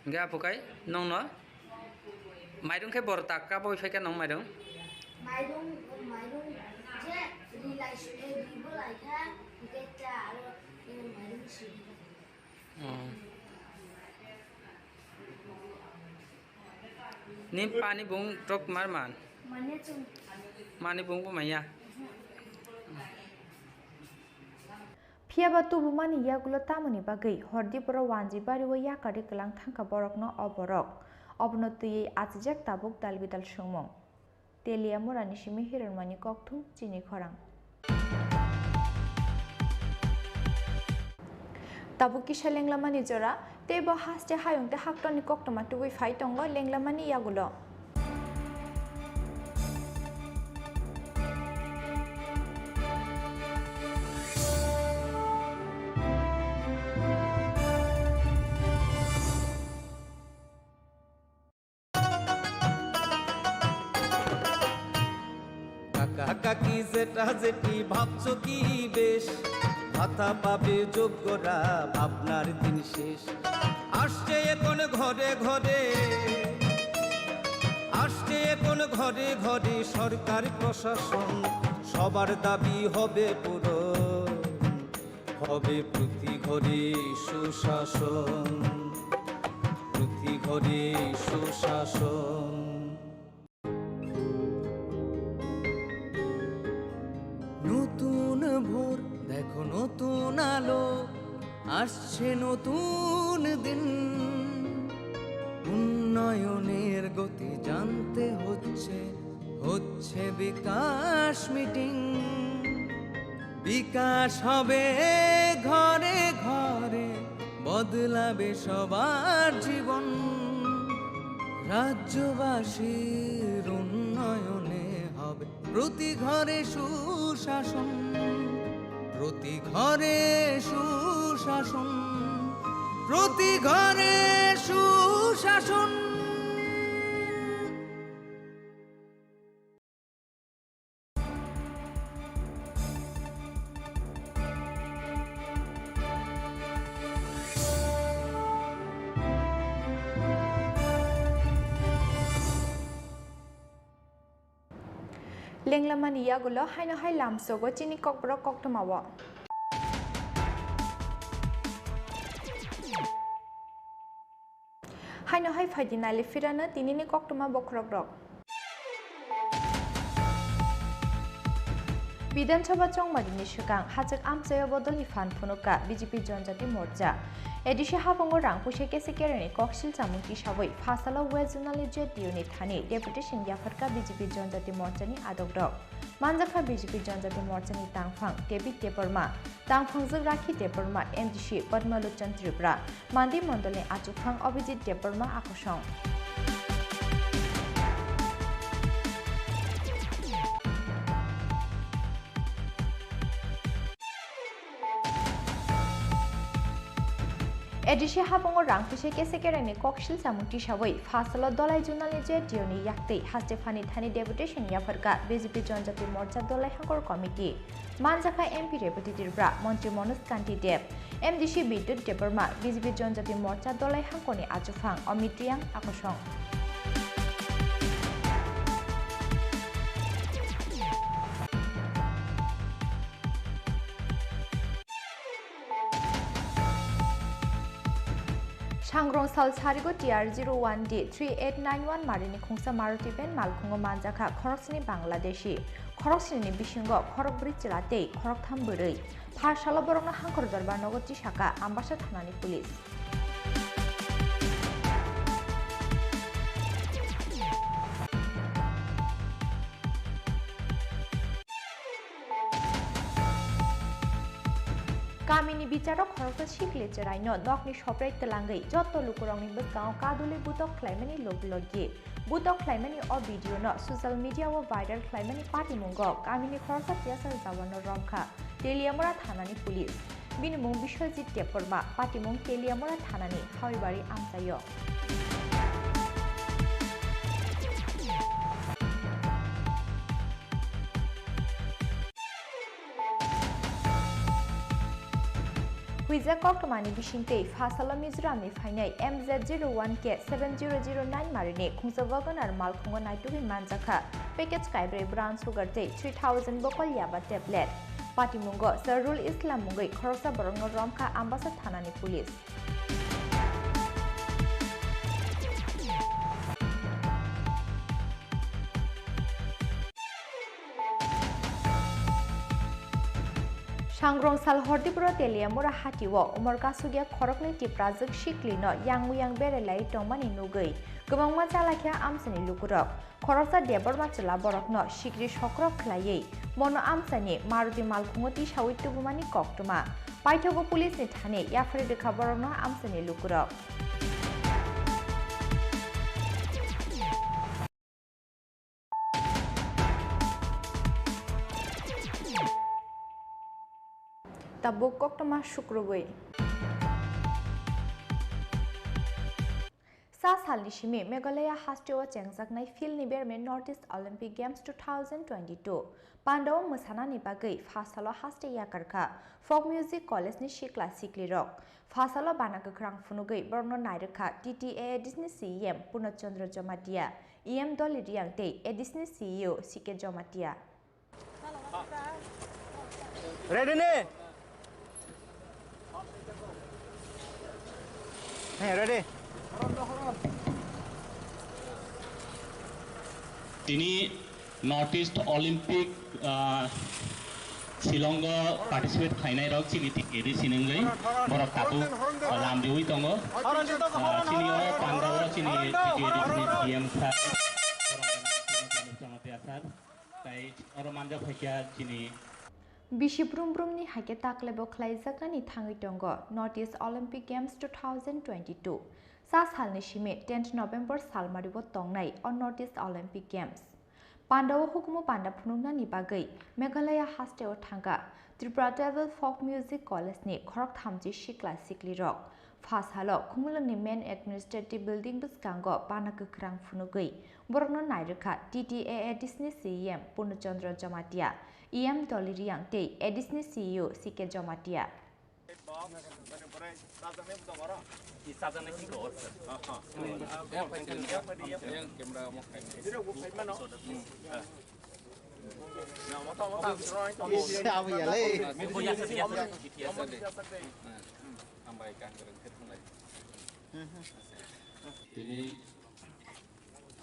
Hingke apo kai nongno mairung khe bor tak ka boi phaikha nong mairung? Mairung, mairung je rilai sini ribo lai kha, hingke ta aro, eh, mairung sini. Hmm. Ni pani bung tok mar man? Mane chung. Mani bung bo maya. Phiya ba tubumani yagulo tamoni bagwi Hordiporo Wanjibari o yakarwi kwlang thangkha borokno o borok. Obono twiwi achijak tabuk dalbidal swngmung. Teliamurani simi Hironmani kokthum chini khorang. Tabuk kisa lenglamani jora, tei bo haste hayung tei haktorni koktwma tubui phai tongo lenglamani yagulo. কাকা কাকি জেঠা জেঠি ভাবছো কি বেশ, ভাতা পাবে যোগ্যরা, ভাবনার দিন শেষ। আসছে এখন ঘরে ঘরে, আসছে এখন ঘরে ঘরে সরকার প্রশাসন, সবার দাবি হবে পূরণ। হবে প্রতি ঘরে সুশাসন, প্রতি করি সুশাসন। নতুন ভোর, দেখো নতুন আলো, আসছে নতুন দিন। উন্নয়নের গতি জানতে হচ্ছে, হচ্ছে বিকাশ মিটিং। বিকাশ হবে ঘরে ঘরে, বদলাবে সবার জীবন। রাজ্যবাসীর উন্নয়নে হবে প্রতি ঘরে সুশাসন, প্রতি ঘরে সুশাসন, প্রতি ঘরে সুশাসন। Lenglamani yagulo haino hai lamsogo chini kokborok koktwmao. Haino hai phaidi nali phirano tinini koktwma bokhorokrok. Bidhan Sabha chongmadini swkang hachwk amchaio bodolni phan phunukha B J P Janjati Morcha. A D C habango rang puisa kese kereni koksil chamung tisawi phasalo West Zonal ni J D U ni thani deputation yapharkha B J P Janjati Morchani adokrok. Manjakha B J P Janjati Morchani tangphang David Debbarma, tangphangjwk Rakhi Debbarma, M D C Padmalochon Tripura, Mandi Mondolni achukphang Abhijit Debbarma akosong. A D C habango rang puisa kese kereni koksil chamung tisawi phasalo Dolai Zonal ni J D U ni yaktwi haste phani thani deputation yapharkha B J P Janjati Morcha Dolai Hangkor Committee. Manjakha M P Rebati Tripura, Montri Manoj Kanti Deb, M D C Bidyut Debbarma, B J P Janjati Morcha Dolai Hangkorni achukphang Amit Riyang akosong. Sangrong sal sarigo T R zero one D three eight nine one marini khungsa Maruti van malkhungo manjakha khoroksni Bangladeshi, khoroksnini bisingo khorokbrwi chwla tei khoroktham bwrwi. Pharsalo borokno Hangkor Dorbar nogo tisakha Ambasa thanani police. Kamini bicharo khoroksa sikli chwraino nokni soprai twlangwi jotto lukurokni bwskango kadulwi butok khlaimani logi logi. Butok khlaimani o video no social media o viral khlaimani patimungo kamini khoroksa T S R jawan no romkha Teliamura thanani police. Bini mung Biswajit Debbarma, patimung Teliamura thanani Hawibari amchaio. Huijak koktwmani bisingtwi phasalo Mizoramni phainai M Z zero one K seven zero zero nine marini khungsa Wagoner malkhungo naitugwi manjakha package kaibrwi brown sugar tei three thousand bokol yaba tablet. Patimungo Sarul Islam mungwi khoroksa borokno romkha Ambasa thanani police. Sangrong sal hordipuro Teliamura hatio umor kasugya khoroknwi Tiprajwk siklino yang uyang berelai tongmani nugwi kwbangma chalakya amchaini lukurok. Khoroksa Debbarma chwla borokno sikri sokrok khlaiwi mono amchaini Maruti malkhungo tisawi tubumani koktwma. Paithago police ni thani yaphari rwkha borokno amchaini lukurok. Tabuk koktwma sukrubwi. Sa salni simi Meghalaya hasteo chengjaknai philni bermani North East Olympic Games two thousand twenty-two. Pandao mwsanani bagwi pha salo haste yakarkha Folk Music College ni sikla siklirok. Pha salo bana kwkhwrang phunugwi borokno nairwkha T T A A D C ni C E M Purno Chandra Jamatia, E M Dolly Reang tei A D C ni C E O C K Jamatia. Ready ne? Hey, ready? Tini North East Olympic, ah, Shillongo participate khlainai rok chini T T A D C ni wngwi borok tabuk lam riwi tongo. Ah, chini o pandao chini T T A D C ni C M sir, borok Jamatia sir, tai oro manjak phaikha chini Bisi brum brumni hai khe taklebo khlaijaknani thangwi tongo North East Olympic Games two thousand twenty-two. Sa salni simi tenth November salmaribo tongnai o North East Olympic Games. Pandao hukumu panda phunuknani bagwi Meghalaya hasteo thangkha Tripura Tribal Folk Music College ni khorok thamchi sikla siklirok. Pha salo Khumulwngni main administrative building bwskango pana kwkhwrang phunugwi borokno nairwkha T T A A D C ni C E M Purno Chandra Jamatia, E M Dolly Reang tei A D C ni C E O C K Jamatia. Hambai, kaham kwrwng khe thanglai. Tini,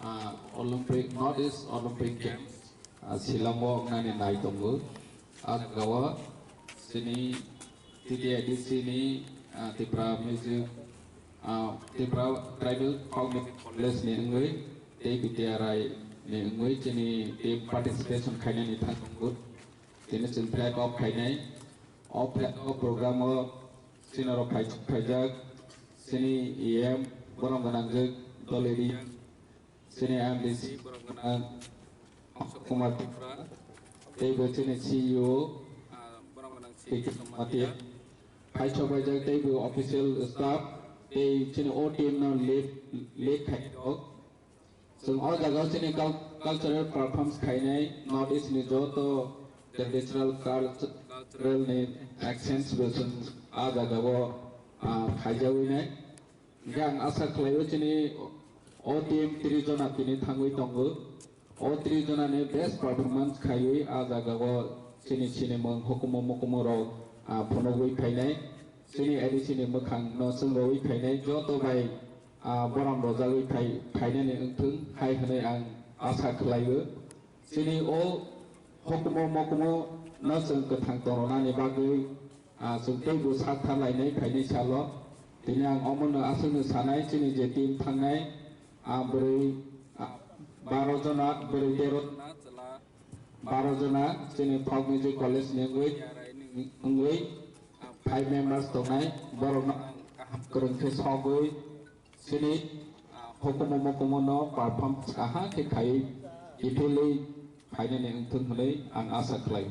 ah, Olympic, North East Olympic Games, ah, Shillong o wngnani nai tongo. Ah, jaga o chini T T A D C ni, ah, Tripura Music, ah, Tripura Tribal Folk Music College ni wngwi tei B T R I ni wngwi chini team participation khainani thang tongo. Tini chwng flag off khainai. O flag off program o chini rok phai-, phaijak chini E M borom gwnangjak Dolly Reang, chini M D C borom gwnang Kumar Tripura, tei bo chini C E O, ah, borom gwnang C K Jamatia. Phai sok phaijak tei bo official staff tei chini o team no lead, lead khai rok. Chwng o jaga o chini cul-, cultural performance khainai North East ni joto traditional cult-, cultural ni exchange bo chwng a jaga o, ah, khaijagwi nai. Hingkhe ang asa khlaio chini o team tris jona tini thangwi tongo. O tris jona ni best performance khaiwi a jaga o chini sinimung hukumu mukumu rok, ah, phunugwi phainai. Chini A D C ni mwkhang no chwngrogwi phainai joto bai ah, borom rojagwi phai-, phainani wngthung hai hwnwi ang asa khlaio. Chini o hukumu mukumu no chwng kwthang tongronani bagwi, ah, chwng teibo sak tharlainai phainai salo. Tini ang omono aswkno sanai chini je team thangnai, ah, bwrwi, ah, baro jona, bwrwi tero jona, chwla baro jona chini Folk Music College ni wngwi, wngwi, ah, five members tongnai, borokno ang kaham kwrwng khe sogwi, Chini, ah, hukumu mukumu no perform kaham khe khaiwi kiphilwi phainani wngthung hwnwi ang asa khlai.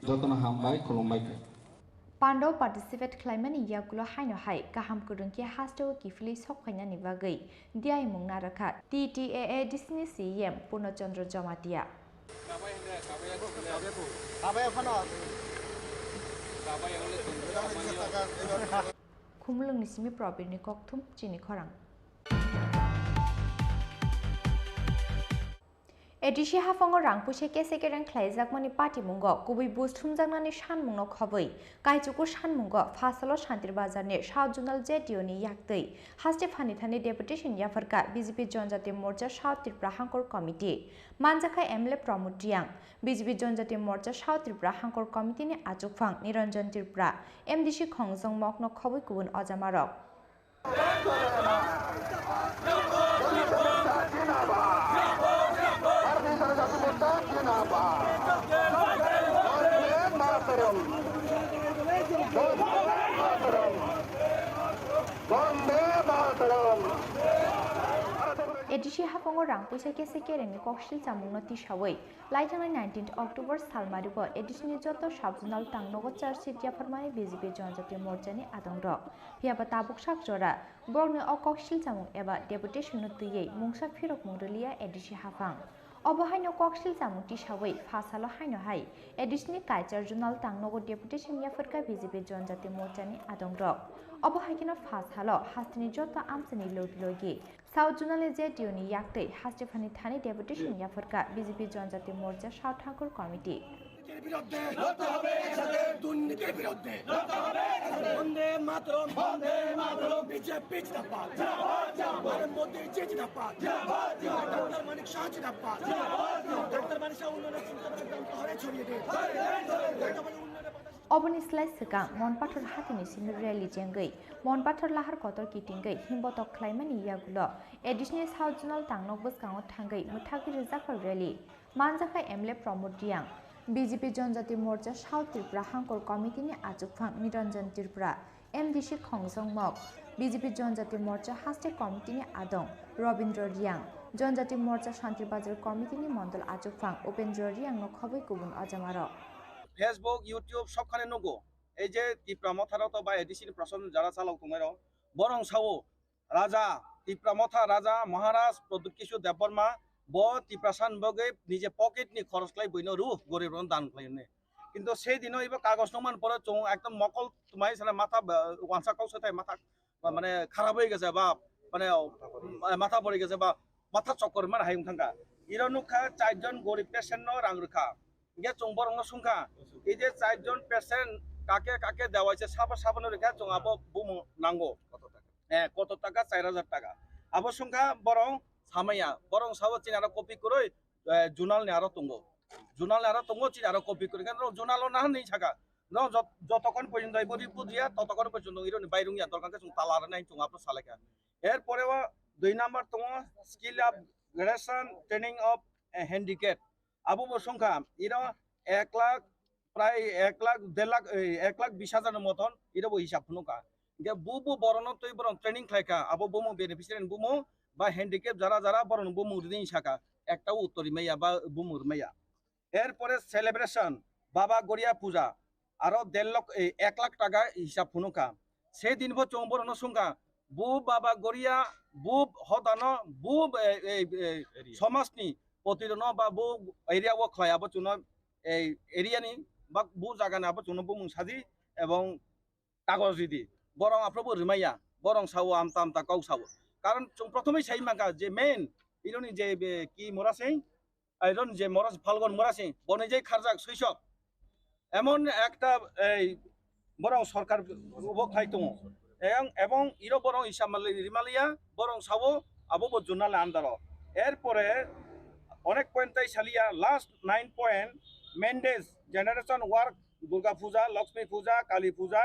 Jotono hambai, khulumbai kha. Pandao participate khlaimani yagulo haino hai kaham kwrwng khe hasteo kiphilwi sok phainani bagwi diaimung narwkha T T A A D C ni C E M Purno Chandra Jamatia. Khumulwngni simi Probirni kokthum chini khorang. A D C haphango rang puisa kese kereng khlaijakmani patimungo kubui buj thumjaknani sanmungno khobwi, kaichukur sanmungo phasalo Shantir Bazarni South Zonal Z D O ni yaktwi haste phani thani deputation yapharkha B J P Jonjati Morcha South Tripura Hangkor Committee. Manjakha M L A Pramod Reang, B J P Jonjati Morcha South Tripura Hangkor Committee ni achukphang Niranjan Tripura, M D C Khongjong Mokno khobwi kubun ojamarok. A D C haphango rang puisa kese kerengni koksil chamungno tisawi, lai thangnai nineteenth October salmaribo A D C ni joto sub-zonal tangnogo charge sheet yapharmani B J P Jonjati Morchani adongrok. Phiyaba tabuk sak jora borokni o koksil chamung eba deputation no twiwi mungsa phirokmung rwliya A D C haphang. Obo haino koksil chamung tisawi phasalo haino hai A D C ni Kaichar Zonal tangnogo deputation yapharkha B J P Jonjati Morchani adongrok. Obo haikheno phasalo hasteni joto amchaini logi logi South Zonal ni Z D O ni yaktwi haste phani thani deputation yapharkha B J P Jonjati Morcha South Thakur Committee. দুর্নীতির বিরুদ্ধে লড়তে হবে একসাথে। দুর্নীতির বিরুদ্ধে লড়তে হবে একসাথে। বন্দে মাতরম, বন্দে মাতরম। বিজেপি জিন্দাবাদ, জিন্দাবাদ, জিন্দাবাদ। নরেন্দ্র মোদী জি জিন্দাবাদ, জিন্দাবাদ, জিন্দাবাদ। ডক্টর মানিক শাহ জিন্দাবাদ, জিন্দাবাদ, জিন্দাবাদ। ডক্টর মানিক শাহ উন্নয়নের চিন্তাধারা গ্রাম শহরে ছড়িয়ে দিন। Oboni slai swkang Monpathor hatini simi rally chengwi Monpathor lahar kotor kitingwi himbotok khlaimani yagulo A D C ni South Zonal tangnok bwskango thangwi mwthagwi rwjakha rally. Manjakha M L A Pramod Reang. B J P Jonjati Morcha South Tripura Hangkor Committee ni achukphang Niranjan Tripura, M D C Khongjong Mok, B J P Jonjati Morcha Haste Committee ni adong Robindra Reang, Jonjati Morcha Shanti Bazar Committee ni mondol achukphang Upendra Reang no khobwi kubun ojamarok. Facebook, YouTube sobkhane nugo. Ei je Tipra Motha rok to ba A D C ni proshashan jara chalok tongnai rok, borong sao, Raja, Tipra Motha Raja Maharaj Pradyut Kishore Debbarma, bo Tiprasa ni bagwi nije pocket ni khoros khlai buino rw, gorib rokno dan khlai hwnwi. Kintu sei dino ibo kagoj nukmani pore chwng ekdom mokol twmai sana matha, ba, wansa kok sai thai matha, ba, mane kharap oi gese ba, mane, matha pori gese ba, matha chokor man hai wng thangkha. Iro nukha char jon gorib patient no rang rwkha. Hingke chwng borokno swngkha, ei je char jon patient kake kake dewaisa sabo sabono rwkha, chwng abo bumung nango. Eh, koto taka? Char hajar taka. Abo swngkha borok samaya. Borok sabo chini aro copy kwrwi, eh, Zonal ni aro tongo. Zonal ni aro tongo, chini aro copy kwrwi. Khe norok Zonal o nahan hinwi saka. Norok jot-, jotokon porjonto ibo report riya, totokon porjonto ironi bai rwngya, dorkar khe chwng tala rwnai hinwi chwng abo salaikha. Er pore o dui number tongo skill upgradation training of, eh, handicap. Abo bo swngkha, iro ek lakh, prai ek lakh, der lakh, eh, ek lakh bis hajar ni moton, iro bo hisab phunukha. Hingke bo, bo borokno twi borok training khlaikha, abo bumung beneficiary ni bumung ba handicap jara jara borokno bumung rini saka, ekta uttor rimaya ba bumung rimaya. Er pore celebration, Baba Goria Puja, aro der lok, eh, ek lakh taka hisab phunukha. Sei din bo chwng borokno swngkha, bo Baba Goria, bo hodano, bo, eh, eh, eh, Area. Somajni potirokno ba bo area o khlai abo chwngno, eh, area ni ba bo jaga ni abo chwngno bumung saji ebong kagoj ridi. Borok aphuru bo rwmaya, borok sao amta amta kok sao. Karon chwng prothomoi sai mankha je main ironi je, eh, ki mora sei, Iron je Morasing, Phalgon Morasing, boni jai kharjak Suisok. Emon ekta, ei, borok sorkar obo khai tongo. Eyang, ebong iro borok isa mali-, rimaliya, borok sabo, abo bo Zonal under o. Er pore onek point tai saliya, last nine point, Mendes, Generation Work, Durga Puja, Lakshmi Puja, Kali Puja,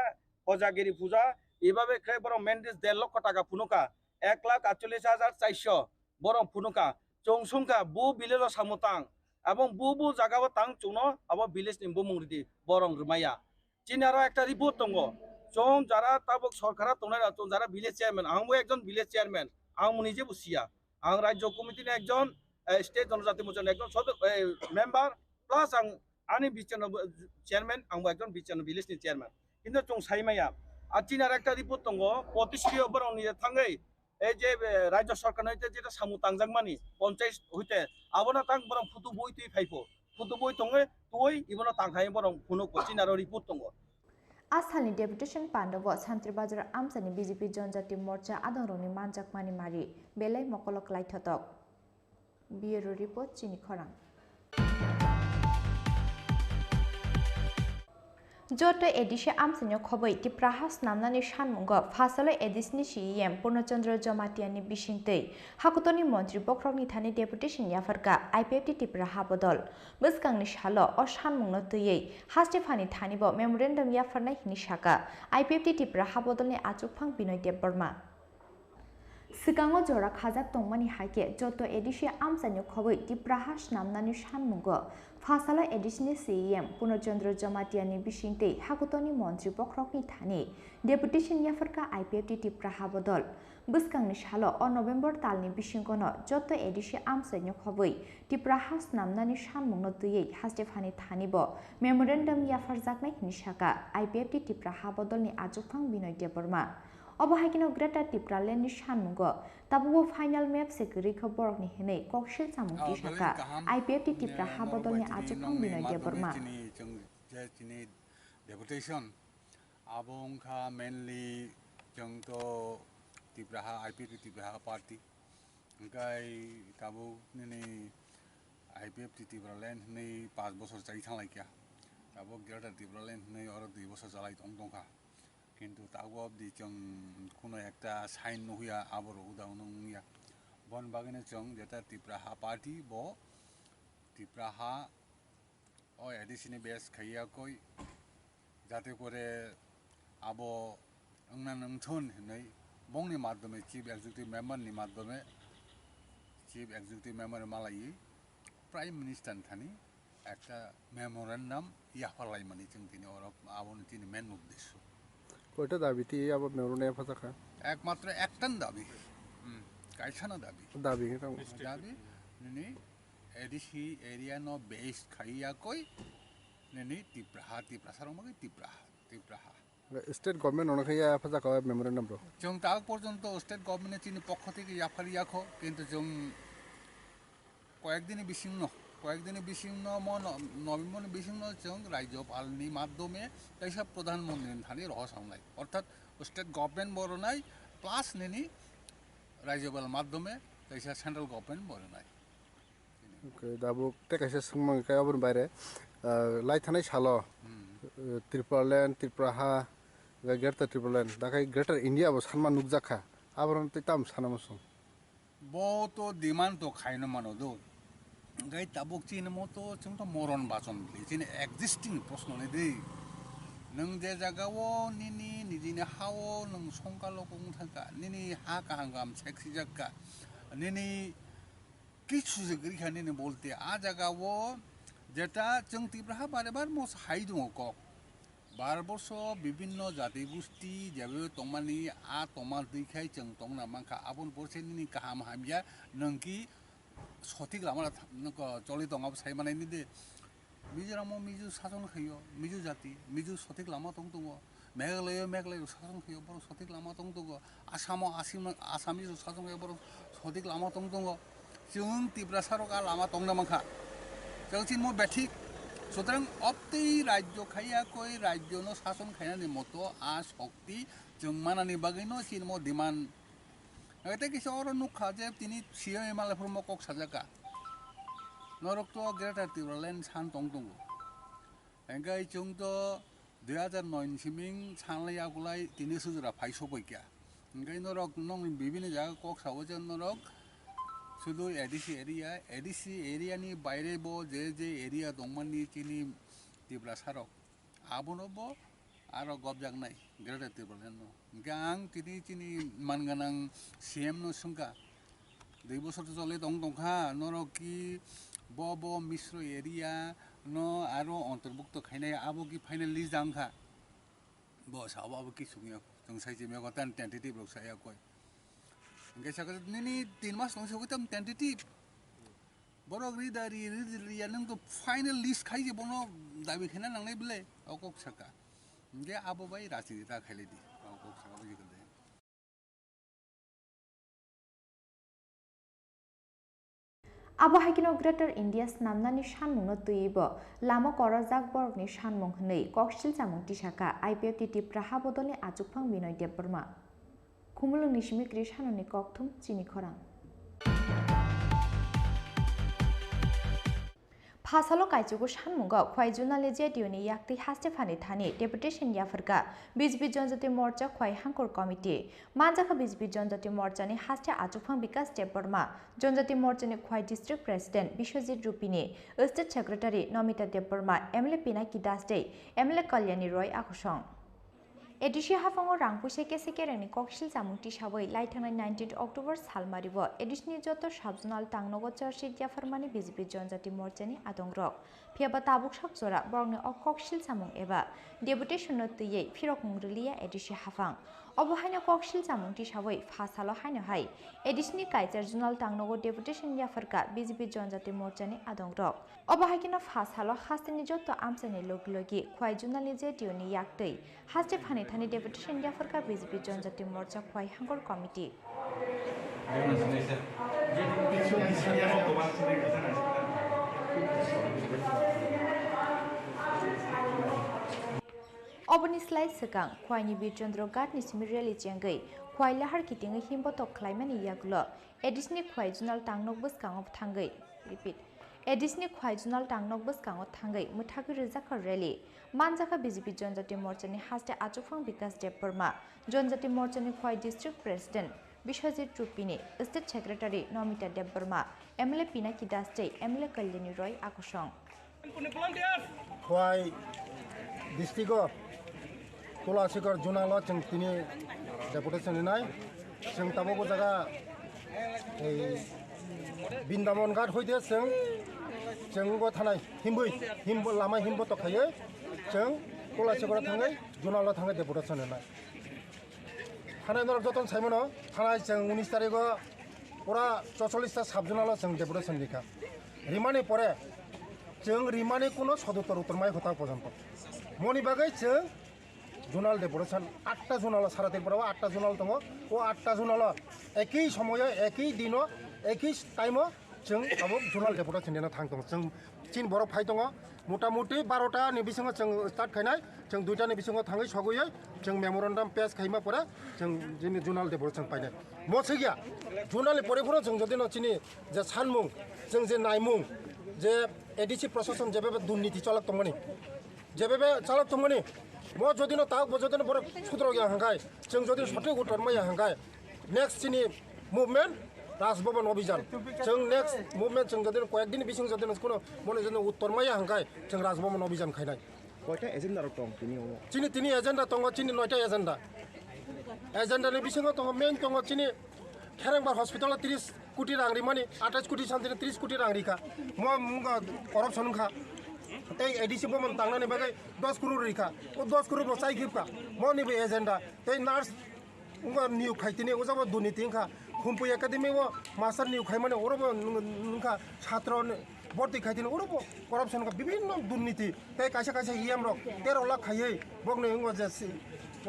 Hojagiri Puja, ibabe khe borok Mendes der lokho taka phunukha, ek lakh atchollish hajar charso borok phunukha. Chwng swngkha, bo village o samung tang, abong bo bo jaga o tang chwngno abo village ni bumung ridi, borok rwmaya. Chini aro ekta report tongo, chwng jara tabuk sorkar o tongnai rok, chwng jara village chairman, ang bo ekjon village chairman, ang bo nije bo siya, ang rajyo committee ni ekjon, eh, state jonojati mocha ni ekjon sodok, eh, member, plus ang ani bichano bo chairman, ang bo ekjon bichano village ni chairman. Kintu chwng sai maya. Ar chini ar ekta report tongo, potisiri o borok ni thangwi, ei je, eh, rajya sarkar ni hoite jeta samung tangjakmani, ponchayat hoite, abono tang borok photo boi twi phaipho. Photo boi tongwi twi ibono tang khai borok phunukgo, chini aro report tongo. A salni deputation pandao Santri Bazar amchaini B J P Jonjati Morcha adongrokni manjakmani mari belai mokolo klaithotok. Bureau Report, Chini Khorang. Joto A D C amchaino khobwi Tipra ha snamnani sanmungo phasalo A D C ni C E M Purno Chandra Jamatia ni bisingtwi hakutorni montri bokhorokni thani deputation yapharkha I P F T Tipra ha bodol. Bwskangni salo o sanmungno twiwi haste phani thanibo memorandum yapharnai hwnwi sakha I P F T Tipra ha bodolni achukphang Binoy Debbarma. Swkango jora khajak tongmani hai khe joto A D C amchaino khobwi Tipra ha snamnani sanmungo phasalo A D C ni C E M Purno Chandra Jamatia ni bisingtwi hakutorni montri bokhorokni thani deputation yapharkha I P F T Tipra ha bodol. Bwskangni salo o November talni bisingono joto A D C amchaino khobwi Tipra ha snamnani sanmungno twiwi haste phani thanibo memorandum yapharjaknai hwnwi sakha I P F T Tipra ha bodolni achukphang Binoy Debbarma. Obo hai kheno Greater Tipraland ni sanmungo tabukbo final map se kwrwi kho borokni hwnwi koksil chamung tisakha I P F T Tipra ha bodolni achukphang Binoy Debbarma. Chini chwng je chini deputation abo wngkha mainly chwng to Tipra ha, I P F T Tipra ha party. Hwnkhe tabuk nini I P F T Tipraland hwnwi pash bochor chai thanglaikha. Abo Greater Tipraland hinwi oro dui bosor chalai tong tongkha. Kintu tabuk obdi chwng kuno ekta sign nuhya, abo rw uda wngya. Bon bagwino chwng jeta Tipra Ha Party bo Tipra Ha o A D C ni base khaiya koi, jate kore abo wngna nangthun hinwi bongni madhyome, Chief Executive Member ni madhyome, Chief Executive Member malaiwi Prime Minister ni thani ekta memorandum yapharlaimani chwng tini oro, aboni tini main uddesyo. Koita dabi ti abo memorandum yapharjakha? Ekmatro ektan dabi, hmm, kaisano dabi. Dabi hwnkhe tamo? Dabi nini A D C area no base khaiya koi, nini Tipra Ha, Tiprasa rok bagwi Tipra Ha, Tipra Ha. State government ono khe ya phajakha o memorandum rok? Chwng tabuk porjonto state government ni chini pokho theke yaphar yakho, kintu chwng koyek dini bisingno, koyek dini bisingno mo no-, November ni bisingno chwng Rajyopal ni madhyome kaisa Pradhan Mantri ni thani rohor sangnai. Orthat state government bo rwnai plus nini Rajyopal madhyome kaisa central government bo rwnai. Okay, dabuk tei kaisa swngmung khe aboni baire, ah, lai thanai salo, hmm, eh, Tipraland, Tipra Ha, hwnkhe Greater Tipraland, dakhai Greater India bo sanma nukjakha, aborok tei tamo sana muchung? Bo to demand to khaino mano do. Hwnkhe tabuk chini mo to chwng to moron bachon bili, chini existing proshno ni di. Nwng je jaga o nini nijini ha o nwng songkalo kung thangkha, nini ha kaham kaham seksi jakka, nini Kichu se gri kha nini bolte, a jaga o jeta chwng Tipra ha bare bar mo hai tongo kok. Bar borso bibinno jati gusti jebe tongmani, a tongma twi khai chwng tongna mankha. Aboni borse nini kaham hamya nwng ki sothik lama ra tha-, nwng ko choli tong abo sai manai nide. Mizoram o Mizo sason khaio, Mizo jati, Mizo sothik lama tong tongo. Meghalaya o Meghalaya rok sason khaio, borok sothik lama tong tongo. Asamo Asim-, Assamese rok sason khaio, borok sothik lama tong tongo. Chwng Tiprasa rok a lama tongna mankha. Chwng chini mo bethik. Sutrang obtwi rajyo khaiya koi rajyo no sason khainani moto a shokti chwng manani bagwi no chini mo demand. Hwnkhe tei kisa oro nukha je tini C M M Malaiphurumo kok sajak kha. Norok to Greater Tipraland san tong tongo. Hwnkhe chwng to dui hazar noi ni siming sanlai yakulai tini sujura phai sopoi kha. Hwnkhe norok nokni bibini jaga kok sao je norok sudu A D C area, A D C area ni baire bo je je area tongmani chini Tiprasa rok. Abono bo aro gobjaknai Greater Tipraland no. Hwnkhe ang tini chini manganang C M no swngkha, dui bosor to choli tong tongkha, norok ki bo bo Misro area no aro ontorbukto khainai, abo ki final list jang kha? Bo sabo abo ki sungya, chwng sai chimya ko tan tentative rok saya koi. Hwnkhe sakha nini tin mas tong sogwi tam tentative. Borok rida ri, ri, ri, ya, nwng to final list khai je bono dabi khaina nangnai bwle, o kok saka. Hwnkhe abo bai rajniti ta khailai di, o kok saka bai jikon de. Abo hai kheno Greater India snamnani sanmungno twiwi bo lama korojak borokni sanmung hwnwi koksil chamung tisakha I P F T Tipra ha bodolni achukphang Binoy Debbarma. Khumulwngni simi kwrwi sanoni kokthum chini khorang. Phasalo kaichugo sanmungo Khwai Junali J D U ni yaktwi haste phani thani deputation yapharkha B J P Janjati Morcha Khwai Hangkhor Committee. Manjakha B J P Janjati Morcha ni haste achukphang Bikas Debbarma, Janjati Morcha ni Khwai District President Biswajit Rupini, State Secretary Nomita Debbarma, M L A Pinaki Das tei M L A Kalyani Roy akhosong. A D C haphango rang puisa kesa kerengni koksil chamung tisawi lai thangnai nineteenth October salmari bo A D C ni joto sub-zonal tangnogo charge sheet yapharmani B J P Janjati Morcha ni adongrok. Phiya ba tabuk sak jora borokni o koksil chamung eba deputation no twiwi phirokmung rwliya A D C haphang. Obo haino koksil chamung tisawi pha salo haino hai A D C ni Kaichar Zonal tangnogo deputation yapharkha B J P Janjati Morcha ni adongrok. Obo hai kheno pha salo hasteni joto amchaini logi logi Khwai Zonal ni J D U ni yaktwi haste phani thani deputation yapharkha B J P Janjati Morcha Khwai Hangkhor Committee. Oboni slai swkang Khwaini Birchandra Ghat ni simi rally chengwi Khwai lahar kitingwi himbotok khlaimani yagulo A D C ni Khwai Zonal tangnok bwskango thangwi, repeat, A D C ni Khwai Zonal Tangnok bwskango thangwi mwthagwi rwjakha rally. Manjakha B J P Jonjati Morchani haste achukphang Bikas Debbarma, Jonjati Morchani Khwai District President Biswajit Rupini, State Secretary Nomita Debbarma, M L A Pinaki Das tei M L A Kalyani Roy akosong. Khwai district o Kulasikor zonal o chwng tini deputation rinai. Chwng tabuk o jaga ei Brindaban Ghat hoite chwng, chwng o thanai himbui, himbo lama himbo tokhaye chwng Kulasikor o thangwi zonal o thangwi deputation rinai. Thanai norok jotono saimano, thanai chwng unis tarikh o pura chocholish ta sub zonal o chwng deputation rikha. Rimani pore chwng rimani kuno soduttor uttor mai hota porjonto. Moni bagwi chwng zonal deputation atta zonal o sara Tripura o atta zonal tongo. O atta zonal o ekhi somoyo, ekhi dino, ekhi time o chwng abo zonal deputation rina thang tongo. Chwng chini borok phai tongo, mota moti barota ni bisingo chwng start khainai, chwng duita ni bisingo thangwi sogwi chwng memorandum pass khaima pore chwng jini zonal deputation painai. Mo swkya, zonal ni pore phano chwng jodi no chini je sanmung, chwng je naimung, je A D C prosason jebe durniti chalok tongmani, jebe chalok tongmani, mo jodi no tak bo jodi no borok sudrok ya hangkai, chwng jodi sothik uttor maya hangkai, next chini movement Raj Bhaban Abhijan. Chwng next movement chwng jodi koyek din bising jodi kuno mone jodi uttor maya hangkai chwng Raj Bhaban Abhijan khainai. Koita agenda rok tong tini omo? Chini tini agenda tongo, chini noita agenda. Agenda ni bisingo tongo, main tongo chini Kherengbar hospital o tris koti rang rimani, atais koti santini tris koti rang rikha. Mo mungo corruption wngkha. Tei A D C bumung tangnani bagwi dos crore rikha. O dos crore bo chai khibkha. Mo ni bo agenda. Tei nurse wngkha niyok khai tini, o jabo durniti wngkha. Khumpui Academy o master niyok khaimani, oro bo wng-, wngkha satro ni borti khai tini, oro bo corruption wngkha, bibhinno durniti. Tei kaisa kaisa E M rok tero lakh khaiwi bokni wngkha je si-,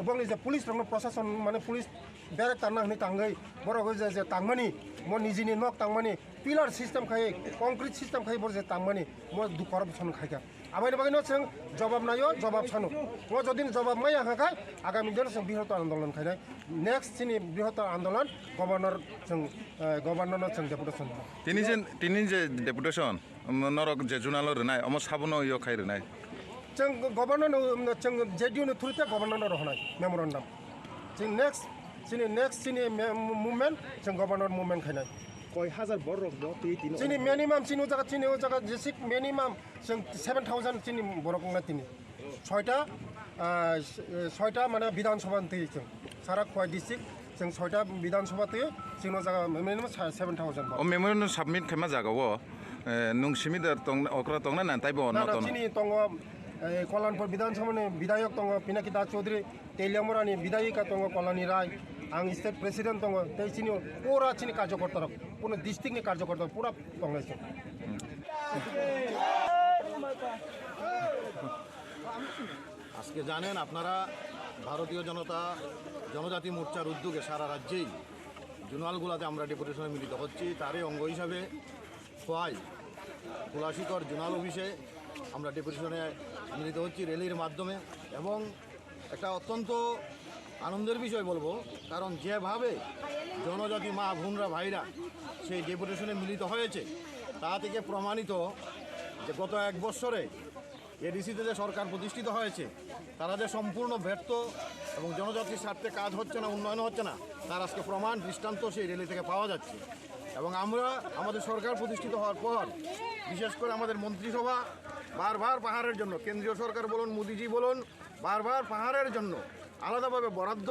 bokni je police rokno, prosason mane police director na hwnwi tangwi borok je, je tangmani, mo nijini nok tangmani, pillar system khai, concrete system khai, bo je tangmani, mo du corruption khaikha. Aboni bagwino chwng jobab naio, jobab sano. O jodi jobab maya hwnkha khe, agami dino chwng brihottor andolon khainai. Next chini brihottor andolon governor chwng, eh, governor no chwng deputation. Tini je, tini je deputation, um, norok je zonal o rwnai, omo sabono yo khai rwnai. Chwng governor no, um, chwng J D U ni through te governor no rohonai memorandum. Chwng next, chini next chini me-, movement, chwng governor movement khainai. Koi hajar borok bo twi tini. Chini minimum chini o jaga, chini o jaga jesik minimum chwng seven thousand chini borok wngna tini. Soita, ah, soita mane Bidhan Sabha twi chwng. Sara Khwai district chwng soita Bidhan Sabha twi chini o jaga minimum seven thousand borok. O memorandum submit khaima jaga o, eh, nung simi da tong, okra tongna na taibo no tong. Chini tongo, eh, Kollanpur Bidhan Sabha ni bidhayok tongo Pinaki Das Chaudhary. Teliamura ni bidayika tongo Kolani Rai, ang state president tongo, tei chini pura chini karjokorta rok, pura district ni karjokorta rok pura tonglai se. আজকে জানেন আপনারা, ভারতীয় জনতা, জনজাতি মোর্চার উদ্যোগে সারা রাজ্যেই জোনালগুলাতে আমরা ডেপুটেশনে মিলিত হচ্ছি। তারই অঙ্গ হিসাবে খোয়াই কুলাশিকর জোনাল অফিসে আমরা ডেপুটেশনে মিলিত হচ্ছি র্যালির মাধ্যমে। এবং একটা অত্যন্ত আনন্দের বিষয় বলবো, কারণ যেভাবে জনজাতি মা বোনরা ভাইরা সেই ডেপুটেশনে মিলিত হয়েছে, তা থেকে প্রমাণিত যে গত এক বছরে এডিসিতে যে সরকার প্রতিষ্ঠিত হয়েছে, তারা যে সম্পূর্ণ ব্যর্থ এবং জনজাতির স্বার্থে কাজ হচ্ছে না, উন্নয়ন হচ্ছে না, তার আজকে প্রমাণ দৃষ্টান্ত সেই র্যালি থেকে পাওয়া যাচ্ছে। এবং আমরা আমাদের সরকার প্রতিষ্ঠিত হওয়ার পর বিশেষ করে আমাদের মন্ত্রিসভা বারবার পাহাড়ের জন্য, কেন্দ্রীয় সরকার বলুন, মোদিজি বলুন, বারবার পাহাড়ের জন্য আলাদাভাবে বরাদ্দ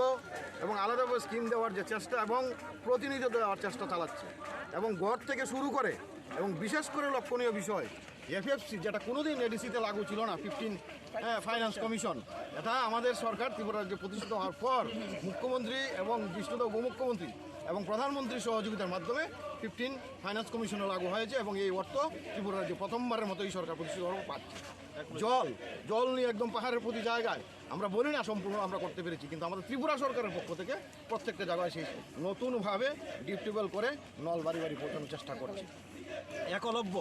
এবং আলাদাভাবে স্কিম দেওয়ার যে চেষ্টা এবং প্রতিনিধিত্ব দেওয়ার চেষ্টা চালাচ্ছে। এবং গড় থেকে শুরু করে এবং বিশেষ করে লক্ষণীয় বিষয় এফএফসি, যেটা কোনোদিন এডিসিতে লাগু ছিল না, ফিফটিন ফাইন্যান্স কমিশন, এটা আমাদের সরকার ত্রিপুরা রাজ্যে প্রতিষ্ঠিত হওয়ার পর মুখ্যমন্ত্রী এবং বিষ্ণুদেব উপমুখ্যমন্ত্রী এবং প্রধানমন্ত্রীর সহযোগিতার মাধ্যমে ফিফটিন ফাইন্যান্স কমিশনে লাগু হয়েছে এবং এই অর্থ ত্রিপুরা রাজ্যে প্রথমবারের মতো এই সরকার প্রতিষ্ঠিত হওয়ার পর পাচ্ছে। জল, জল নিয়ে একদম পাহাড়ের প্রতি জায়গায় আমরা বলি না সম্পূর্ণ আমরা করতে পেরেছি, কিন্তু আমাদের ত্রিপুরা সরকারের পক্ষ থেকে প্রত্যেকটা জায়গায় সেই নতুনভাবে ডিপ টিউবওয়েল করে নল বাড়ি বাড়ি পৌঁছানোর চেষ্টা করছে। একলব্য,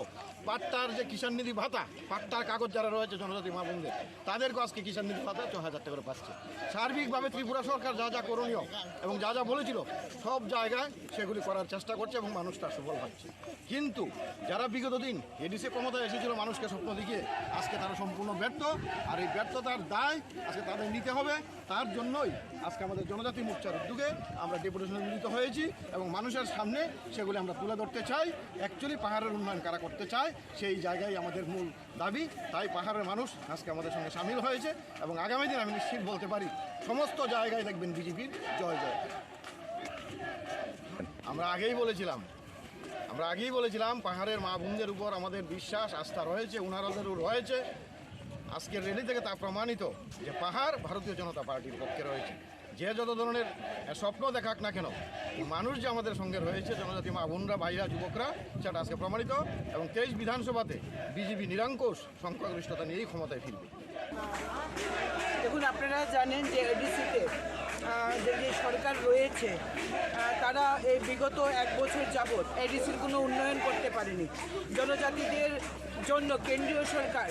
পাট্টার যে কিষাণ নিধি ভাতা, পাট্টার কাগজ যারা রয়েছে জনজাতি মা বোনদের, তাদেরকে আজকে কিষাণ নিধি ভাতা ছ হাজার টাকা করে পাচ্ছে। সার্বিকভাবে ত্রিপুরা সরকার যা যা করণীয় এবং যা যা বলেছিল, সব জায়গায় সেগুলি করার চেষ্টা করছে এবং মানুষ তার সুফল পাচ্ছে। কিন্তু যারা বিগত দিন এডিসি ক্ষমতায় এসেছিল, মানুষকে স্বপ্ন দেখিয়ে, আজকে তারা সম্পূর্ণ ব্যর্থ। আর এই ব্যর্থতার দায় আজকে তাদের নিতে হবে। তার জন্যই আজকে আমাদের জনজাতি মোর্চার উদ্যোগে আমরা ডেপুটেশনে মিলিত হয়েছি এবং মানুষের সামনে সেগুলি আমরা তুলে ধরতে চাই। অ্যাকচুয়ালি পাহাড়ের উন্নয়ন কারা করতে চায়, সেই জায়গায় আমাদের মূল দাবি। তাই পাহাড়ের মানুষ আজকে আমাদের সঙ্গে সামিল হয়েছে এবং আগামী দিন আমি নিশ্চিত বলতে পারি, সমস্ত জায়গায় দেখবেন বিজেপির জয় জয়। আমরা আগেই বলেছিলাম, আমরা আগেই বলেছিলাম, পাহাড়ের মা বোনদের উপর আমাদের বিশ্বাস, আস্থা রয়েছে, ওনারাদেরও রয়েছে। আজকের র‍্যালি থেকে তা প্রমাণিত যে পাহাড় ভারতীয় জনতা পার্টির পক্ষে রয়েছে। যে যত ধরনের, আহ, স্বপ্ন দেখাক না কেন, মানুষ যে আমাদের সঙ্গে রয়েছে, জনজাতি মা বোনরা, ভাইরা, যুবকরা, সেটা আজকে প্রমাণিত। এবং তেইশ বিধানসভাতে বিজেপি নিরঙ্কুশ সংখ্যাগরিষ্ঠতা নিয়েই ক্ষমতায় ফিরবে। দেখুন, আপনারা জানেন যে এডিসিতে যে যে সরকার রয়েছে, আহ, তারা এই বিগত এক বছর যাবত এডিসির কোনো উন্নয়ন করতে পারেনি। জনজাতিদের জন্য কেন্দ্রীয় সরকার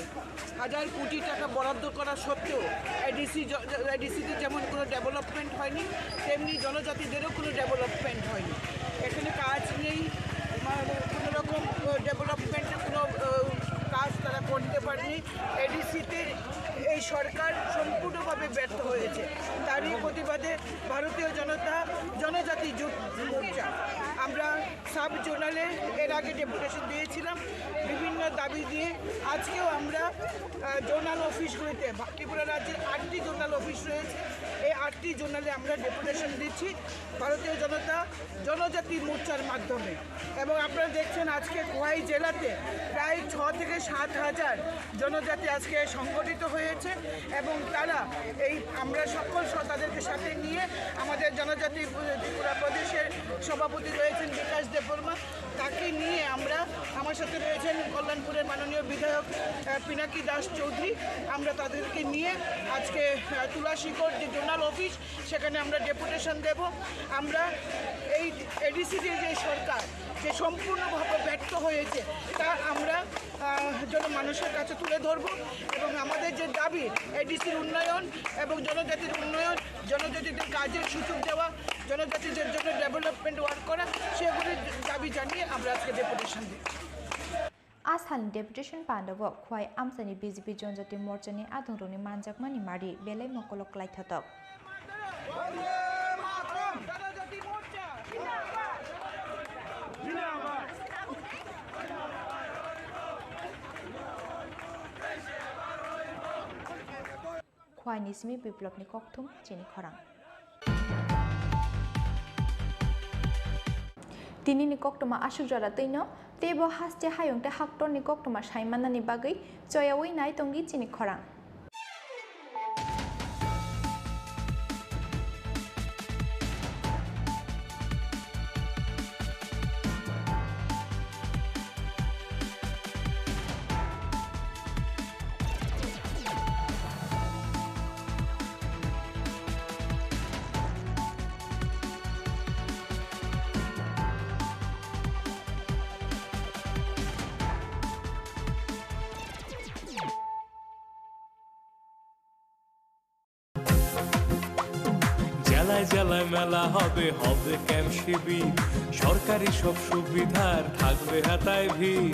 হাজার কোটি টাকা বরাদ্দ করা সত্ত্বেও এডিসি জ-, এডিসিতে যেমন কোনো ডেভেলপমেন্ট হয়নি, তেমনি জনজাতিদেরও কোনো ডেভেলপমেন্ট হয়নি। এখানে কাজ নেই, মানে, কোনো রকম, আহ, ডেভেলপমেন্টের কোনো, আহ, কাজ তারা করতে পারেনি। এডিসিতে এই সরকার সম্পূর্ণভাবে ব্যর্থ হয়েছে। তারই প্রতিবাদে ভারতীয় জনতা জনজাতি জোট মোর্চা, আমরা সাব জোনালে এর আগে ডেপুটেশন দিয়েছিলাম বিভিন্ন দাবি দিয়ে। আজকেও আমরা, আহ, জোনাল অফিসগুলিতে, ভা-, ত্রিপুরা রাজ্যের আটটি জোনাল অফিস রয়েছে, এই আটটি জোনালে আমরা ডেপুটেশন দিচ্ছি ভারতীয় জনতা জনজাতি মোর্চার মাধ্যমে। এবং আপনারা দেখছেন, আজকে খোয়াই জেলাতে প্রায় ছ থেকে সাত হাজার জনজাতি আজকে সংগঠিত হয়েছে এবং তারা এই, আমরা সকল স-, তাদেরকে সাথে নিয়ে আমাদের জনজাতি ত্রিপুরা প্রদেশের সভাপতি রয়েছেন বিকাশ দেববর্মা, তাকে নিয়ে আমরা, আমার সাথে রয়েছেন কল্যাণপুরের মাননীয় বিধায়ক, আহ, পিনাকি দাস চৌধুরী, আমরা তাদেরকে নিয়ে আজকে, আহ, তুলাশিকর যে জোনাল অফিস, সেখানে আমরা ডেপুটেশন দেব। আমরা এই এডিসিতে যে সরকার যে সম্পূর্ণভাবে ব্যর্থ হয়েছে, তা আমরা, আহ, জনমানুষের কাছে তুলে ধরব এবং আমাদের যে দাবি এডিসির উন্নয়ন এবং জনজাতির উন্নয়ন, জনজাতিদের কাজের সুযোগ দেওয়া, জনজাতিদের জন্য ডেভেলপমেন্ট ওয়ার্ক করা, সেগুলির দাবি জানিয়ে আমরা আজকে ডেপুটেশন দিচ্ছি। A salni deputation pandao Khwai amchaini B J P Jonjati Morchani adongrokni manjakmani mari belai mokolok klaithotok. Khwai ni simi Biplopni kokthum chini khorang. Tinini koktwma aswk jora twino, teibo haste hayung tei haktorni koktwma saimanani bagwi choyaui nai tongdi chini khorang. জেলায় জেলায় মেলা হবে, হবে ক্যাম্প শিবির, সরকারি সব সুবিধার থাকবে হাতায় ভিড়।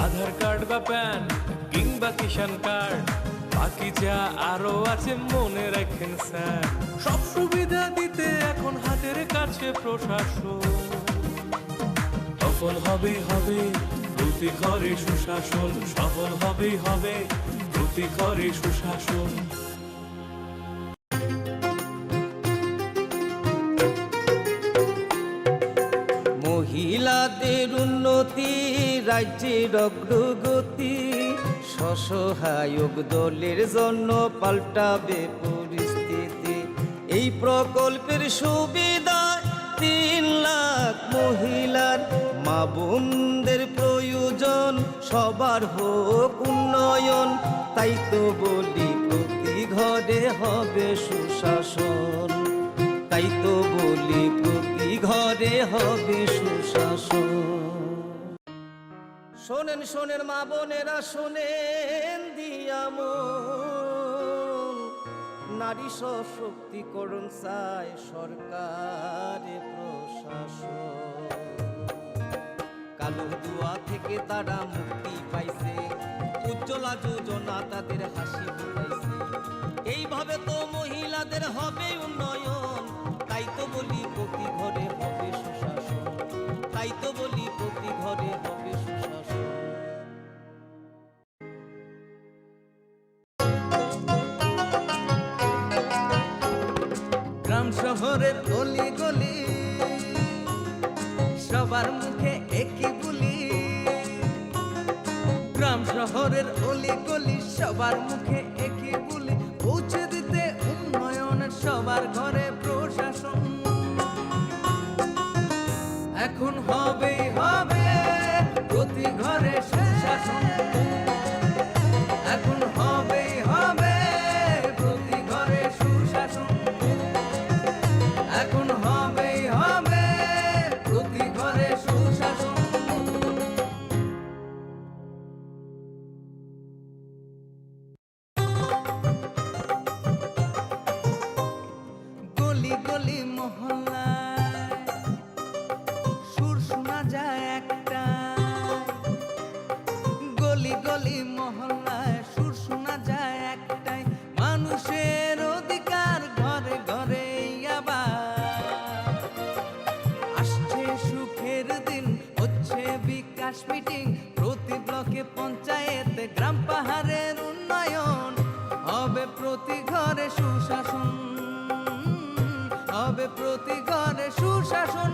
আধার কার্ড বা প্যান কিংবা কিষাণ কার্ড, বাকি যা আরো আছে মনে রাখেন স্যার। সব সুবিধা দিতে এখন হাতের কাছে প্রশাসন। সফল হবে, হবে প্রতি ঘরে সুশাসন, সফল হবে, হবে প্রতি ঘরে সুশাসন। মহিলাদের উন্নতি, রাজ্যের অগ্রগতি, স্বসহায়ক দলের জন্য পাল্টাবে পরিস্থিতি। এই প্রকল্পের সুবিধায় তিন লাখ মহিলার, মা বোনদের প্রয়োজন, সবার হোক উন্নয়ন। তাই তো বলি প্রতি ঘরে হবে সুশাসন, তাই তো বলি প্রতি ঘরে হবে সুশাসন। শোনেন, শোনেন মা বোনেরা, শোনেন দিয়া মন, নারী সশক্তিকরণ চায় সরকারে প্রশাসন। কালো ধোঁয়া থেকে তারা মুক্তি পাইছে, উজ্জ্বলা যোজনা তাদের হাসি ফুটাইছে। এইভাবে তো মহিলাদের হবে উন্নয়ন, তাই তো বলি প্রতি ঘরে হবে সুশাসন, তাই তো বলি প্রতি ঘরে হবে সুশাসন। গ্রাম শহরের অলিগলি, সবার মুখে একই বুলি। গ্রাম শহরের অলিগলি, সবার মুখে একই বুলি। পৌঁছে দিতে উন্নয়নের সবার ঘরে প্রশাসন। এখন হবেই হবে প্রতি ঘরে সুশাসন। এখন হবেই হবে প্রতি ঘরে সুশাসন। এখন হবেই হবে প্রতি ঘরে সুশাসন। গলি গলি মহল্লায় সুর শোনা যায় একটাই। গলি গলি মহল্লায় সুর শোনা যায় একটাই। মানুষের অধিকার ঘরে ঘরে আবার। আসছে সুখের দিন, হচ্ছে বিকাশ মিটিং। প্রতি ব্লকে পঞ্চায়েতে গ্রাম পাহাড়ের উন্নয়ন। হবে প্রতি ঘরে সুশাসন, হবে প্রতি ঘরে সুশাসন।